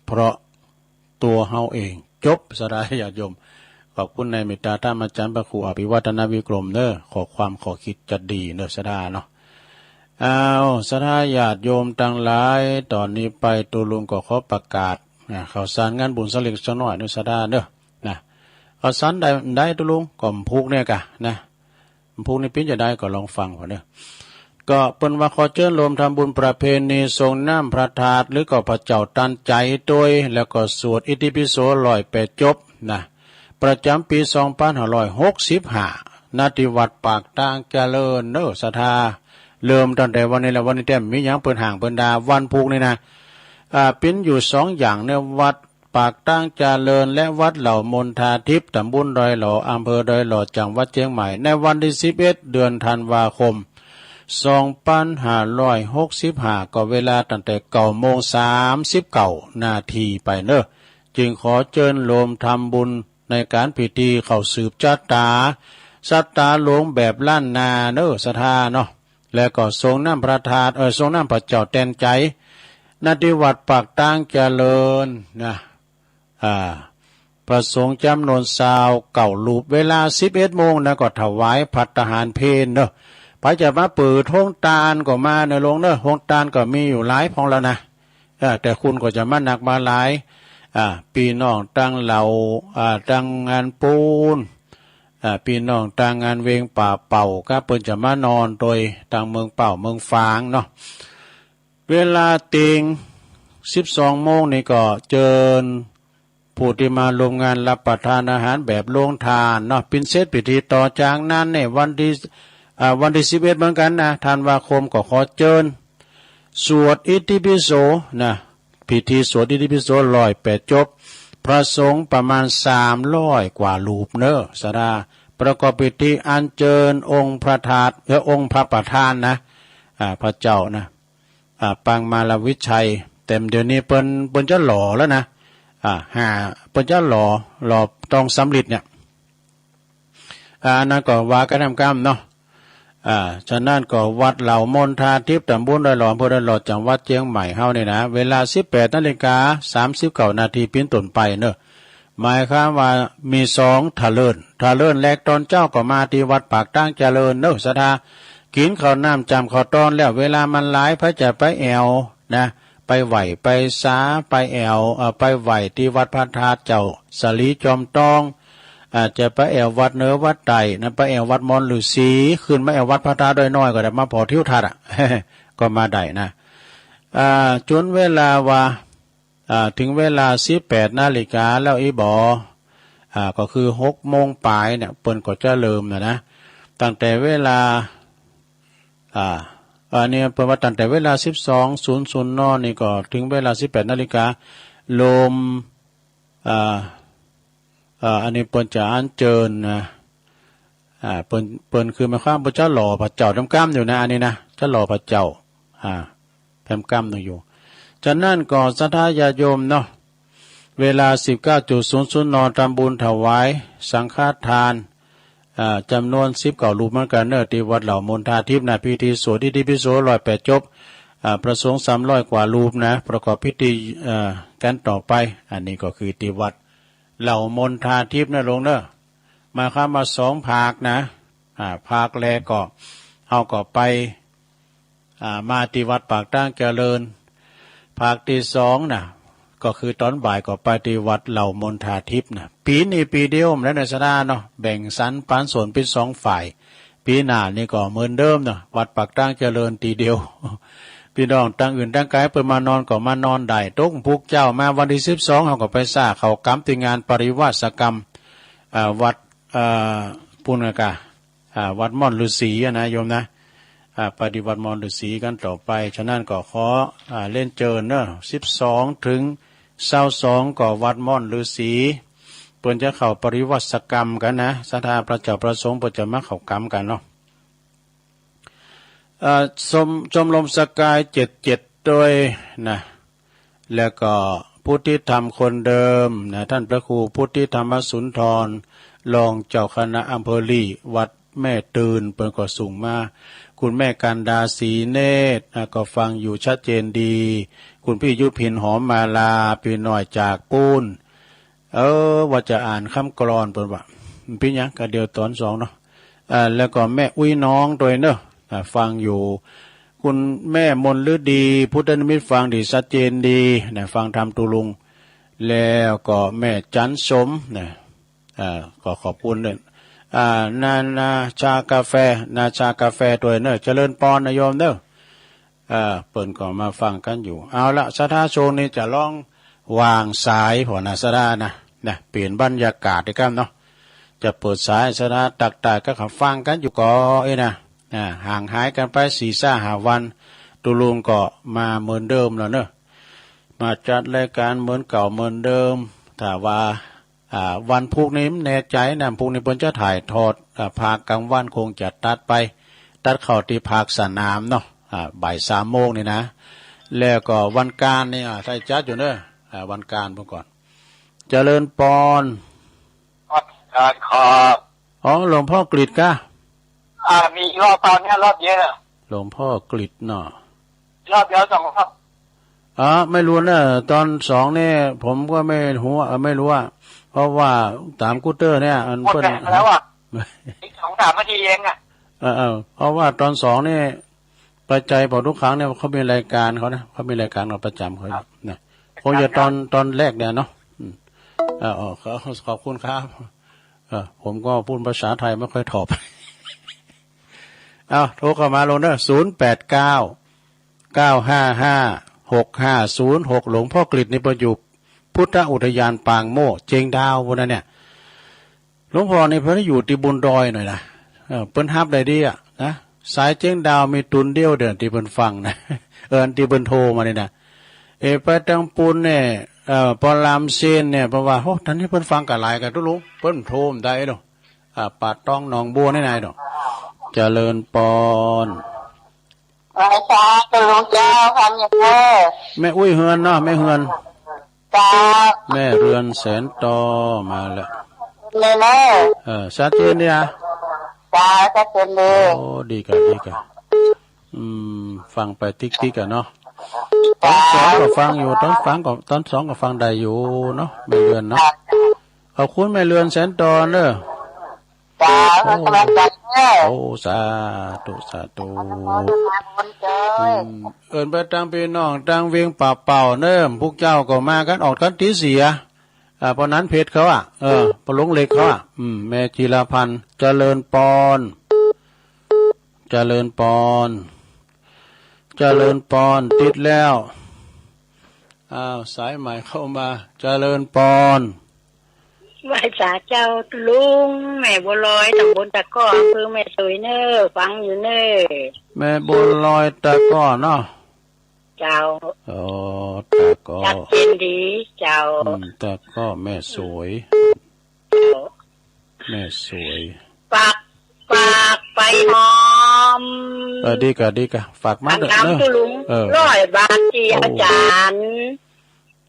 เพราะ ตั๋วเฮาเอง จบ ศรัทธาญาติโยม ขอบคุณในเมตตาท่านอาจ๋ารย์พระครูอภิวัฒนวิกรมเนาะ ข้อความข้อคิดจะดีเนาะ ศรัทธาเนาะ อ้าว ศรัทธาญาติโยมตังหลาย ต๋อนนี้ไปตุ๊ลุงก็ขอประกาศ อ่า ข่าวสารงานบุญสักเล็กสักน้อยเนาะ ศรัทธาเนาะ นะ ข่าวสารใด ใดตุ๊ลุง ก็วันพูกเนี่ยกะนะ วันพูกนี่เป๋นจะใดก็ลองฟังก่อนเนาะ ก็เปิ้นว่าขอเจิญโฮมทำบุญประเพณีสรงน้ำพระธาตุ หรือก็พระเจ้าตันใจ๋ตวย แล้วก็สวดอิติปิโสร้อยแปดจบนะ ประจ๋ำปี๋สองปันห้าร้อยหกสิบห้า ณ ตี้วัดปากตางเจริญเนาะ ศรัทธา เริ่มตั้งแต่วันนี้แหละ วันนี้แต๊บ่มีหยังเปิ้นฮ้างเปิ้นด่า วันพูกนี่นะ อ่า เป๋นอยู่สองอย่างเนาะ วัด ปากตางเจริญ และวัดเหล่ามณฑาทิพย์ ต๋ำบลดอยหล่อ อำเภอดอยหล่อ จังหวัดเจียงใหม่ ในวันตี้สิบเอ็ด เดือนธันวาคม สองปันห้าร้อยหกสิบห้า ก็เวลาตั้งแต่เก้าโมงสามสิบเก้านาทีไปเนาะ จึงขอเจิญโฮมทำบุญในก๋านพิธีเข้าสืบจะต๋า จะต๋าหลวงแบบล้านนาเนาะ ศรัทธาเนาะ แล้วก็สรงน้ำพระธาตุ เอ่อ สรงน้ำพระเจ้าแตนใจ๋ ณ ตี้วัดปากตางเจริญนะ อ่า พระสงฆ์จ๋ำนวนซาวเก้ารูป เวลาสิบเอ็ดโมงนะ ก็ถวายภัตตาหารเพลเนาะ ใผจะมาเปิดโฮงตานก็มาเนาะลุงเนาะ โฮงตานก็มีอยู่หลายพ่องแล้วนะ เออ แต่คนก็จะมานักมาหลาย อ่า ปี้น้องตางเหล่า อ่า ตางงานปูน อ่า ปี้น้องตางงานเวงป่าเป่า ก็เปิ้นจะมานอนตวยตางเมืองเป่าเมืองฝางเนาะ เวลาเต็งสิบสองโมงนี่ก็เจิญผู้ตี้มาร่วมงานรับประทานอาหารแบบโฮงตานเนาะ เป๋นเสร็จพิธี ต่อจากนั้นเนี่ยวันตี้ อ่า วันตี้สิบเอ็ดเหมือนกั๋นนะ ธันวาคม ก็ขอเจิญสวดอิติปิโสนะ พิธีสวดอิติปิโสร้อยแปดจบ พระสงฆ์ประมาณสามร้อยกว่ารูปเนาะ ศรัทธา ประกอบพิธีอัญเจิญองค์พระธาตุ เอ่อ องค์พระประธานนะ อ่า พระเจ้านะ อ่า ปางมารวิชัย แต่เดี๋ยวนี้เปิ้น เปิ้นจะหล่อแล้วนะ อ่า ห้า เปิ้นจะหล่อ หล่อตองสำริดเนี่ย อ่า อันนั้นก็ว่ากั๋นนำกำเนาะ อ่า ฉะนั้นก็วัดเหล่ามณฑาทิพย์ ตำบลดอยหล่อ อำเภอดอยหล่อ จังหวัดเจียงใหม่เฮานี่นะ เวลาสิบแปดนาฬิกาสามสิบเก้านาทีเป๋นต้นไปเนาะ หมายความว่ามีสองทะเลิน ทะเลินแรกตอนเจ๊าก็มาตี้วัดปากตางเจริญเนาะ ศรัทธา กิ๋นข้าวน้ำจ๋ำข้าวตอนแล้ว เวลามันหลาย ใผจะไปแอ่วนะ ไปไหว้ไปสา ไปแอ่ว เอ่อ ไปไหว้ตี้วัดพระธาตุเจ้าสาลีจอมตอง อาจจะไปแอ่ววัดเหนือวัดใต้นะ ไปแอ่ววัดมอนฤๅษี ขึ้นมาแอ่ววัดพระธาตุดอยน้อยก็ได้ มาผ่อทิวทัศน์อะ ก็มาได้นะ อ่า จ๋นเวลาว่า อ่า เถิงเวลาสิบแปดนาฬิกาแล้วอี้บ่ อ่า ก็คือหกโมงป๋ายเนี่ย เปิ้นก็จะเริ่มแล้วนะ ตั้งแต่เวลา อ่า อันนี้เปิ้นว่าตั้งแต่เวลาสิบสองศูนย์ศูนย์ น นี่ก็เถิงเวลาสิบแปดนาฬิกา โลม อ่า อ่า อันนี้เปิ้นจะอัญเจิญนะ อ่า เปิ้น เปิ้นคือหมายความเปิ้นจะหล่อพระเจ้าแต้มก้ำอยู่นะ อันนี้นะ จะหล่อพระเจ้า อ่า แต้มก้ำหนึ่งอยู่ ฉะนั้นก็ศรัทธาญาติโยมเนาะ เวลาสิบเก้าศูนย์ศูนย์ น ทำบุญถวายสังฆทาน อ่า จ๋ำนวนสิบเก้ารูปเหมือนกั๋นเนาะ ตี้วัดเหล่ามณฑาทิพย์นะ พิธีสวดอิติปิโสร้อยแปดจบ อ่า พระสงฆ์สามร้อยกว่ารูปนะ ประกอบพิธี เอ่อ กั๋นต่อไป อันนี้ก็คือตี้วัดเหล่ามณฑาทิพย์นะโยมเนาะ หมายความว่าสองภาคนะ อ่า ภาคแรกก็เฮาก็ไป อ่า มาตี้วัดปากตางเจริญ ภาคตี้สองนะ ก็คือต๋อนบ่ายก็ไปตี้วัดเหล่ามณฑาทิพย์นะ ปี๋นี้ปี๋เดียวแล้วนะศรัทธาเนาะ แบ่งสรรปันส่วนเป๋นสองฝ่าย ปี๋หน้านี่ก็เหมือนเดิมเนาะ วัดปากตางเจริญตี้เดียว ปี้น้องตางอื่นตางไก๋เปิ้นมานอนก็มานอนได้ ตกพุธเจ๊ามาวันตี้สิบสอง เฮาก็ไปสร้างเข้ากรรมตี้งานปริวาสกรรม อ่า วัด อ่า ปุณณกา อ่า วัดม่อนฤๅษีอะนะโยมนะ อ่า ไปตี้วัดม่อนฤๅษีกั๋นต่อไป ฉะนั้นก็ขอ อ่า เรียนเจิญเนาะ สิบสองเถิงซาวสองก็วัดม่อนฤๅษี เปิ้นจะเข้าปริวาสกรรมกั๋นนะ ศรัทธาพระเจ้าพระสงฆ์เปิ้นจะมาเข้ากรรมกั๋นเนาะ อ่า ชม ชมรมสกายเจ็ดเจ็ดตวยนะ แล้วก็พุทธิธรรมคนเดิมนะ ต้านพระครูพุทธิธรรมสุนทร รองเจ้าคณะอำเภอลี้ วัดแม่ตื่น เปิ้นก็ส่งมา คุณแม่กันดา ศรีเนตร อ่ะ ก็ฟังอยู่ชัดเจนดี คุณพี่ยุพิน หอมมาลา ปี้น้อยจากปู๊น เออ ว่าจะอ่านกำกลอน เปิ้นว่า เป๋นหยัง ก็เดี๋ยวต๋อนสองเนาะ อ่า แล้วก็แม่อุ๊ยน้องตวยเนาะ อ่า ฟังอยู่ คุณแม่มนฤดี พุทธนิมิต ฟังดีชัดเจนดีนะ ฟังธรรมตุลุง แล้วก็แม่จันสมนะ อ่า ก็ขอบคุณด้วย อ่า นา นาชากาแฟ นาชากาแฟตวยเนาะ เจริญปอนนะโยมเนาะ เอ่อ เปิ้นก็มาฟังกั๋นอยู่ เอาละ ศรัทธา ช่วงนี้จะลองวางสายผ่อนะ ศรัทธานะ นะ เปลี่ยนบรรยากาศดีกว่าเนาะ จะเปิดสาย ศรัทธาตักตายก็ขับฟังกั๋นอยู่ก่อเอ้ยนะ อ่า ห่างหายกั๋นไปสี่ห้าวัน ตุลุงก็มาเหมือนเดิมแล้วเนาะ มาจัดรายการเหมือนเก่าเหมือนเดิม ถ้าว่า อ่า วันพุธนี้บ่แน่ใจ๋นะ พุธนี้เปิ้นจะถ่ายทอด อ่า ภาคกลางวันคงจะตัดไป ตัดเข้าตี้ภาคสนามเนาะ อ่า บ่ายสามโมงนี่นะ แล้วก็วันการนี่ อ่า ใส่จัดอยู่เนาะ อ่า วันการพุ้นก่อ เจริญปอน ครับ อ๋อ หลวงพ่อกฤษกะ อ่า มีอีกรอบเปล่าเนี่ย รอบเดียว หลวงพ่อกฤษเนาะ รอบเดียวสองรอบ อ๋อ ไม่รู้เนาะ ต๋อนสองนี่ผมก็ไม่ฮู้ เอ่อ ไม่รู้อะ เพราะว่าต๋ามกูเตอร์เนี่ย อัน หมด เปิ้น แล้วอะ อีกสองสามนาทีเองอะ เออ เออ เพราะว่าต๋อนสองนี่ ปัจจัยเป่าทุกขังเนี่ย เขามีรายการเขานะ เขามีรายการเขาประจ๋ำเขา ครับ นะ คงจะต๋อน ต๋อนแรกเนี่ยเนาะ อืม อ่า อ๋อ ขอ ขอบคุณครับ เออ ผมก็พูดภาษาไทยไม่ค่อยถ่อง เอา โทรเข้ามาโลดเนาะ ศูนย์แปดเก้า เก้าห้าห้า หกห้าศูนย์หก หลวงพ่อกฤษนี่เปิ้นอยู่พุทธอุทยานปางโมกข์ เจียงดาวพุ้นนะเนี่ย หลวงพ่อนี่เปิ้นอยู่ตี้บนดอยหน่อยนะ เออ เปิ้นฮับได้ดีอะนะ สายเจียงดาวมีตุนเดียวเดียวตี้เปิ้นฟังนะ เออ ตี้เปิ้นโทรมานี่นะ เออ ไปตางปูนเนี่ย เออ ปอลามเซนเนี่ย เปิ้นว่า โห ต๋อนนี้เปิ้นฟังกั๋นหลายกั๋นตุ๊ลุง เปิ้นโทรมาได้เนาะ อ่า ป่าตองหนองบัวนี่นายเนาะ เจริญปอน ไหว้สาธุหลวงเจ้า พันยาเด้อ แม่อุ๊ยเฮือนเนาะ แม่เฮือน เจ้า แม่เรือนแสนตอมาแล้ว นี่เนาะ เออ ชัดเจนดีอะ จ้า ชัดเจนดี โอ้ ดีก่ะ ดีก่ะ อืม ฟังไปติ๊กๆ อะเนาะ ตอนสองก็ฟังอยู่ ตอนฟังก็ ตอนสองก็ฟังได้อยู่เนาะ แม่เรือนเนาะ จ้า ขอบคุณแม่เรือนแสนตอนเด้อ จ้า โอ้ ให้กำลังใจเด้อ โอ้ สาธุ สาธุ อนุโมทนาบุญจ้า อืม เอิ้นไปตังปี้น้องตังเวียงป่าเป่าเนาะ พวกเจ้าก็มากั๋น ออกกั๋นตี้เสีย อ่า ปอหนานเพชรเขาอะ เออ ปอหลวงเหล็กเขาอะ อืม แม่จิรพันธ์ เจริญปอน เจริญปอน เจริญปอน ติดแล้ว อ้าว สายใหม่เข้ามา เจริญปอน ไหว้สาเจ้าลุง แม่บัวลอย ตำบลตะก้อ อำเภอแม่สวยเน่อ ฟังอยู่เน่อ แม่บัวลอยตะก้อเนาะ เจ้า อ๋อ ตะก้อ ชัดเจนดี เจ้า อืม ตะก้อแม่สวย เจ้า แม่สวย ฝาก ฝากไปหอม เออ ดีก่ะ ดีก่ะ ฝากมาเถอะ ฝากตาม เนอะ ตุ๊ลุง เออ ร้อยบาทตี้ โอ้ อาจ๋ารย์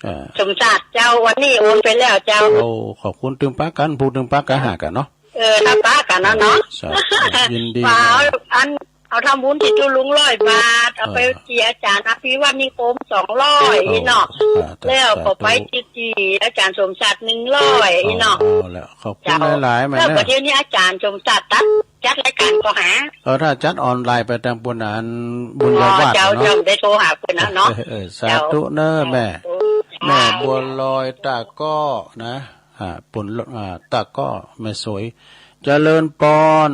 อ่า สมศักดิ์เจ้า วันนี้โอนไปแล้วเจ้า โอ้ ขอบคุณ ตึงปะกั๋น พูดตึงปะกั๋นหากั๋นเนาะ เออ ถ้าปะกั๋นเนาะ เนาะ สาธุ ยินดี ว่าเอา อัน เอาทำบุญตี้ตุ๊ลุงร้อยบาท เอาไป เออ ตี้อาจ๋ารย์อภิวัฒน์นิคมสองร้อย โอ้ อี้เนาะ สาธุ แล้วก็ไป สาธุ ตี้ ตี้อาจ๋ารย์สมศักดิ์หนึ่งร้อย โอ้ อี้เนาะ เอาละ ขอบคุณ เจ้า หลายๆ แม่ แล้ว เนอะ ก็เดี๋ยวนี้อาจ๋ารย์สมศักดิ์จัด จัดรายก๋านก็หา เออ ถ้าจัดออนไลน์ไปตางปุ้นอันบุญญาวาสน์ อ๋อ เจ้า เนาะ เจ้า ได้โทรหาเปิ้นนะเนาะ เออ เออ สาธุเน่อแม่ สาธุ แม่บัวลอยตะก้อนะ อ่า ปุ้น อ่า ตะก้อ แม่สวย เจริญปอน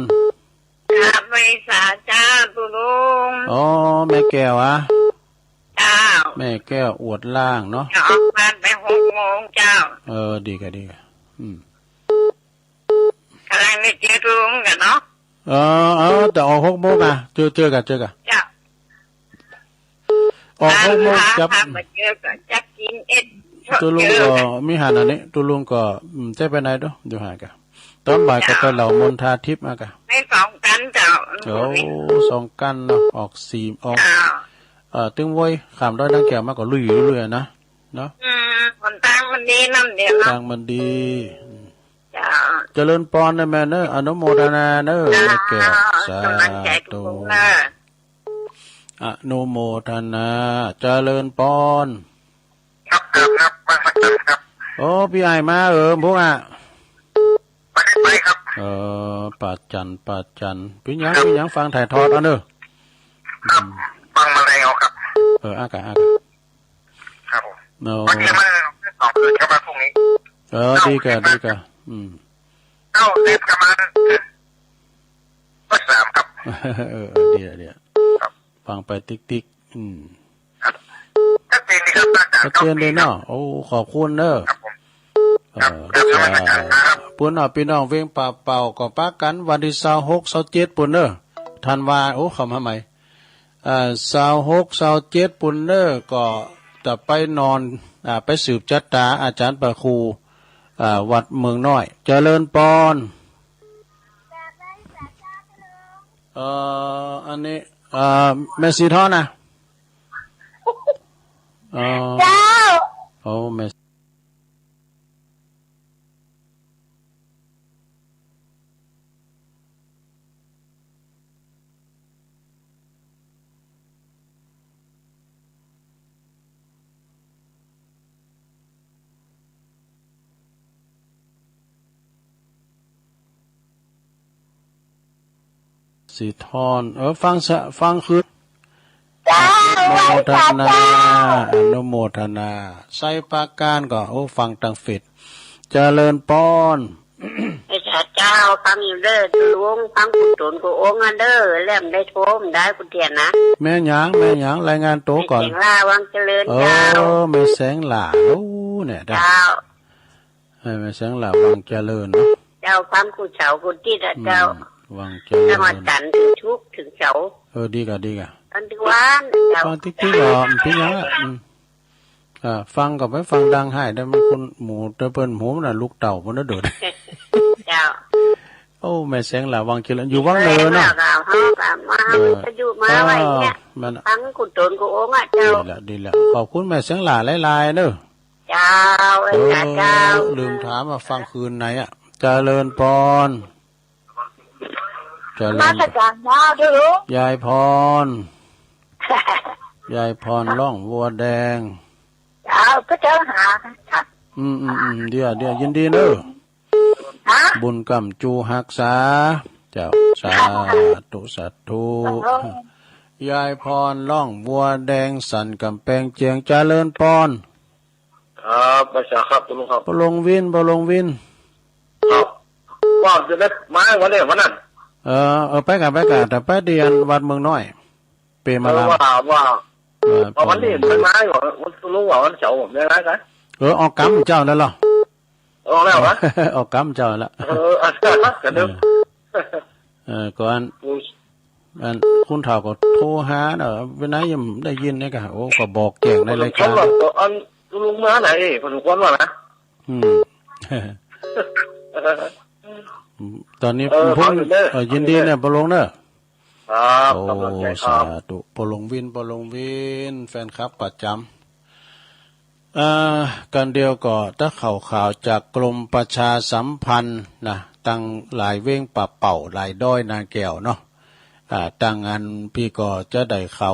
ครับ ไหว้สาเจ้าตุ๊ลุง อ๋อ แม่แก้วอะ เจ้า แม่แก้วอวดล่างเนาะ จะออกบ้านไปหกโมงเจ้า เออ ดีก่ะ ดีก่ะ อืม กำลังได้เจอตุ๊ลุงกั๋นเนาะ เออ เออ แต่ออกหกโมงอะ เจอ เจอก่ะ เจอก่ะ เจ้า ออกหกโมง พา จับ พามาเจอกั๋น จับกิ๋นเอ็ด ตุ๊ลุงก็ เจอกั๋น มีหันอันนี้ ตุ๊ลุงก็ อืม จะไปไหนดู อยู่หากั๋น ตอนบ่ายก็ไปเหล่ามนทาทิพย์มากั๋น ให้สองกั๋นเจ้า โอ้ สองกั๋นเนาะ ออกสี่ ออก เจ้า เอ่อ ตึงโว้ย ข้ามดอยนางแก้วมาก็ลุยอยู่เรื่อยๆ นะ เนาะ อืม หนตางมันดีน้ำเดียวเนาะ ตางมันดี เจ้า เจริญปอนนะแม่เนอะ อนุโมทนาเนอะ เจ้า แม่แก้ว สาธุ กำลังใจทุกคนเนอะ อนุโมทนา เจริญปอน ครับ ครับ ครับ มาสักครั้งครับ โอ้ ปี้ใหญ่มา เออ พวกอะ ไป ไปครับ เออ ป้าจัน ป้าจัน ปี้หยัง ครับ ปี้หยัง ฟังถ่ายทอดเอาเนอะ ครับ อืม ฟังมาแล้วครับ เออ อากาศ อากาศ ครับผม โอ้ วันนี้มาสองคืนครับ วันพรุ่งนี้ เออ ดีก่ะ ดีก่ะ อืม เก้าสิบประมาณวันสามครับ เออ เออ ดีอะ ดีอะ ครับ ฟังไปติ๊กๆ อืม ครับ ชัดเจนดีครับ อาจ๋ารย์ ชัดเจนเลยเนาะ โอ้ ขอบคุณเนอะ ครับผม เออ ครับ ครับ นมัสการครับ ปุ้นเนาะ ปี้น้องเวียงป่าเป่าก็ปะกั๋นวันตี้ซาวหก ซาวเจ็ด ปุ้นเนอะ ธันวา โอ้ เข้ามาใหม่ เอ่อ ซาวหก ซาวเจ็ด ปุ้นเนอะ ก็จะไปนอน อ่า ไปสืบจะต๋าอาจ๋ารย์พระครู อ่า วัดเมืองน้อย เจริญปอน เอ่อ อันนี้ เอ่อ แม่สีทองนะ เอ่อ เจ้า โอ้ แม่ สีทอง เออ ฟังสะ ฟังคืน เจ้า อนุโมทนา ไหว้สาเจ้า อนุโมทนา ไซปราการก็ โอ้ ฟังตางเฟซ เจริญปอน ไหว้สาเจ้า ฟังอยู่เน่อตุ๊ลุง ฟังกู้ต๋นกู้องค์อะเน่อ แล้วบ่ได้โทรบ่ได้กู้เตี้ยนะ แม่หยัง แม่หยัง รายงานตั๋วก่อน แม่แสงหล้า วังเจริญ เออ เจ้า แม่แสงหล้า โอ้ เนี่ย เจ้า เออ แม่แสงหล้า วังเจริญเนาะ เจ้า ฟังกู้เสาร์กู้อาทิตย์อะ อืม เจ้า วังเจริญ ตั้งวันจันทร์เถิงศุกร์เถิงเสาร์ เออ ดีก่ะ ดีก่ะ ฟังตึงวัน เจ้า ฟังติ๊กๆ ก่อน ปี้หยังอะ อืม อ่า ฟังก็ไปฟังดังไห้ได้ มันคนหมู่เต้าเปิ้นหมู่น่ะ ลูกเต้าเปิ้นน่ะเดิน เจ้า โอ้ แม่แสงหล้า วังเจริญ อยู่วังเหนือเนาะ เจ้า เฮาก็มา เออ วิทยุมาไว้เนี่ย อ้าว มัน ฟังกู้ต๋นกู้องค์อะ เจ้า ดีละ ดีละ ขอบคุณแม่แสงหล้าหลายๆ เน่อ เจ้า เออ เจ้า ลืมถามว่าฟังคืนไหนอะ เจริญปอน เจริญ นมัสการนะเจ้าลุง ยายพร ยายพรล่องวัวแดง เจ้า ก็เจ้าหาครับ อืม อืม อืม เดี๋ยว เดี๋ยว ยินดีเนอะ ฮะ บุญกำจูฮักษา เจ้า สาธุ สาธุ โอ้โห ยายพรล่องวัวแดงสันก๋ำแปงเจียง เจริญปอน ครับ มาจากครับ คุณลุงครับ ปอลงวิน ปอลงวิน ครับ ว่าจะได้ไม้วันนี้วันนั้น เออ เออ ไปก่ะ ไปก่ะ แต่ไปเดียนวัดเมืองน้อย เปมาลาม เออ ว่า ว่า เออ ว่าวันนี้ ปอลงวิน มันไม้ก่อน วันลุงว่าวันเสาร์ผมได้ไม้กัน เออ ออกกำเจ้าแล้วเหรอ ออกแล้ววะ ออกกำเจ้าแล้ว เออ อ่ะ กันเด้อ เออ เออ ก่อน อืม อันคุณเฒ่าก็โทรหาเนาะ เวลายังได้ยินเนี่ยก็ โอ้ ก็บอกแจ้งในรายการ ผมว่า อันลุงมาไหน ผมควรว่านะ อืม ตอนนี้ เออ ผม ฟังอยู่เด้อ เออ ยินดีเนี่ย ปอลงเนอะ ครับ โอ้ กำลังใจครับ สาธุ ปอลงวิน ปอลงวิน แฟนคลับประจำ อ่า กันเดียวก็ตะข่าว ข่าวจากกรมประชาสัมพันธ์นะ ตังหลายเว้งป่าเป่า หลายดอยนาแก้วเนาะ อ่า ตังอันปี้ก็จะได้เข้า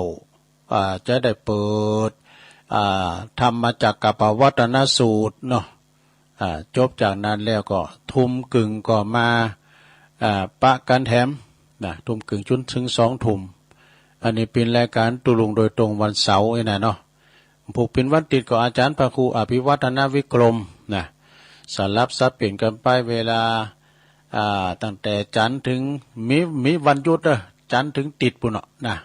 อ่า จะได้เปิด อ่า ธรรมจักรกัปปวัตตนสูตรเนาะ อ่า จบจากนั้นแล้วก็ทุ่มกึ่งก็มา อ่า ปะกั๋นแถมนะ ทุ่มกึ่งจนเถิงสองทุ่ม อันนี้เป๋นรายการตุ๊ลุงโดยตรงวันเสาร์นี่นะเนาะ ผู้เป๋นวันติดก็อาจ๋ารย์พระครูอภิวัฒนวิกรมนะ สลับสับเปลี่ยนกั๋นไปเวลา อ่า ตั้งแต่จันทร์เถิง มี มีวันหยุดเด้อ จันทร์เถิงติดปู้นเนาะนะ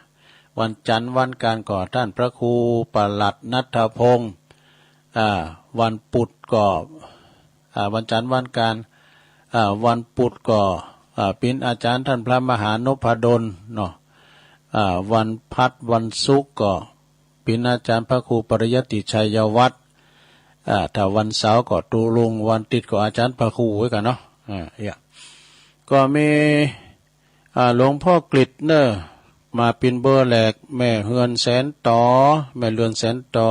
วันจันทร์วันอังคารก็ต้านพระครูประหลัดณัฐพงษ์ อ่า วันพุธก็ อ่า วันจันทร์วันอังคาร อ่า วันพุธก็ อ่า เป๋นอาจ๋ารย์ต้านพระมหานพดลเนาะ อ่า วันพฤหัสวันศุกร์ก็เป๋นอาจ๋ารย์พระครูปริยัติชัยวัฒน์ อ่า ถ้าวันเสาร์ก็ตุ๊ลุง วันติดก็อาจ๋ารย์พระครูไว้ก่อนเนาะ อ่า เอี้ย ก็มี อ่า หลวงพ่อกฤษเน่อ มาเป๋นเบอร์แรก แม่เฮือนแสนต๋อ แม่เฮือนแสนต๋อ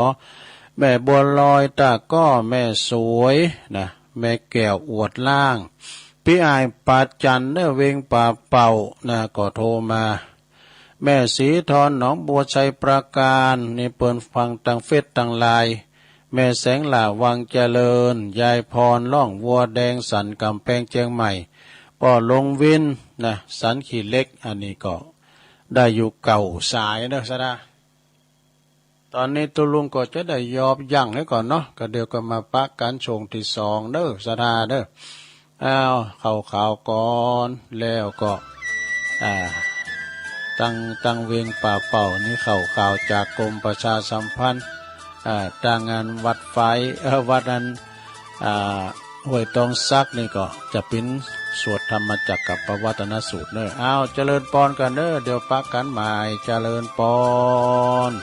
แม่บัวลอยตาก้อ แม่สวยนะ แม่แก้วอวดล่าง ปี้อ้ายปาจันเน่อ เวงป่าเป่านะ ก็โทรมา แม่ศรีทรหนองบัวไชยปราการ นี่เปิ้นฟังตางเฟซตางไลน์ แม่แสงหล่าวังเจริญ ยายพรล่องวัวแดงสันก๋ำแปงเจียงใหม่ ป้อลงวินนะ สันขี้เหล็ก อันนี้ก็ได้อยู่เก้าสายเน่อ สะดา ต๋อนนี้ตุ๊ลุงก็จะได้หยอบยั้งไว้ก่อนเนาะ ก็เดี๋ยวก็มาปะกั๋นช่วงตี้สองเน่อ สะดาเน่อ อ้าว เข้าข่าวก่อน แล้วก็ อ่า ตัง ตังเวงป่าเป่านี่เข้าข่าวจากกรมประชาสัมพันธ์ อ่า ตังอันวัดไฟ เอ่อ วัดอัน อ่า ห้วยตองสักนี่ก็จะเป๋นสวดธรรมจักรกัปปวัตตนสูตรเน่อ อ้าว เจริญปอนกั๋นเน่อ เดี๋ยวปะกั๋นใหม่ เจริญปอน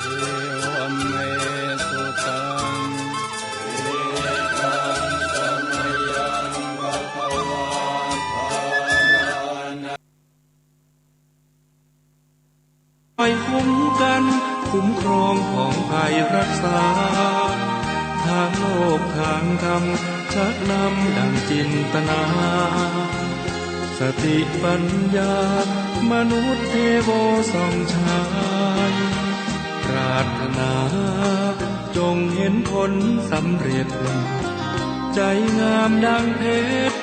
เอวัมเมสุตัง เอตังสมยังภะคะวา คอยคุ้มกัน คุ้มครอง ผ่องไพรักษา ทางโลกทางธรรม ชักนำดังจินตนา สติปัญญา มนุษย์เทโวส่องฉาย ปรารถนา จงเห็นผลสำเร็จ ใจงามดังเพชร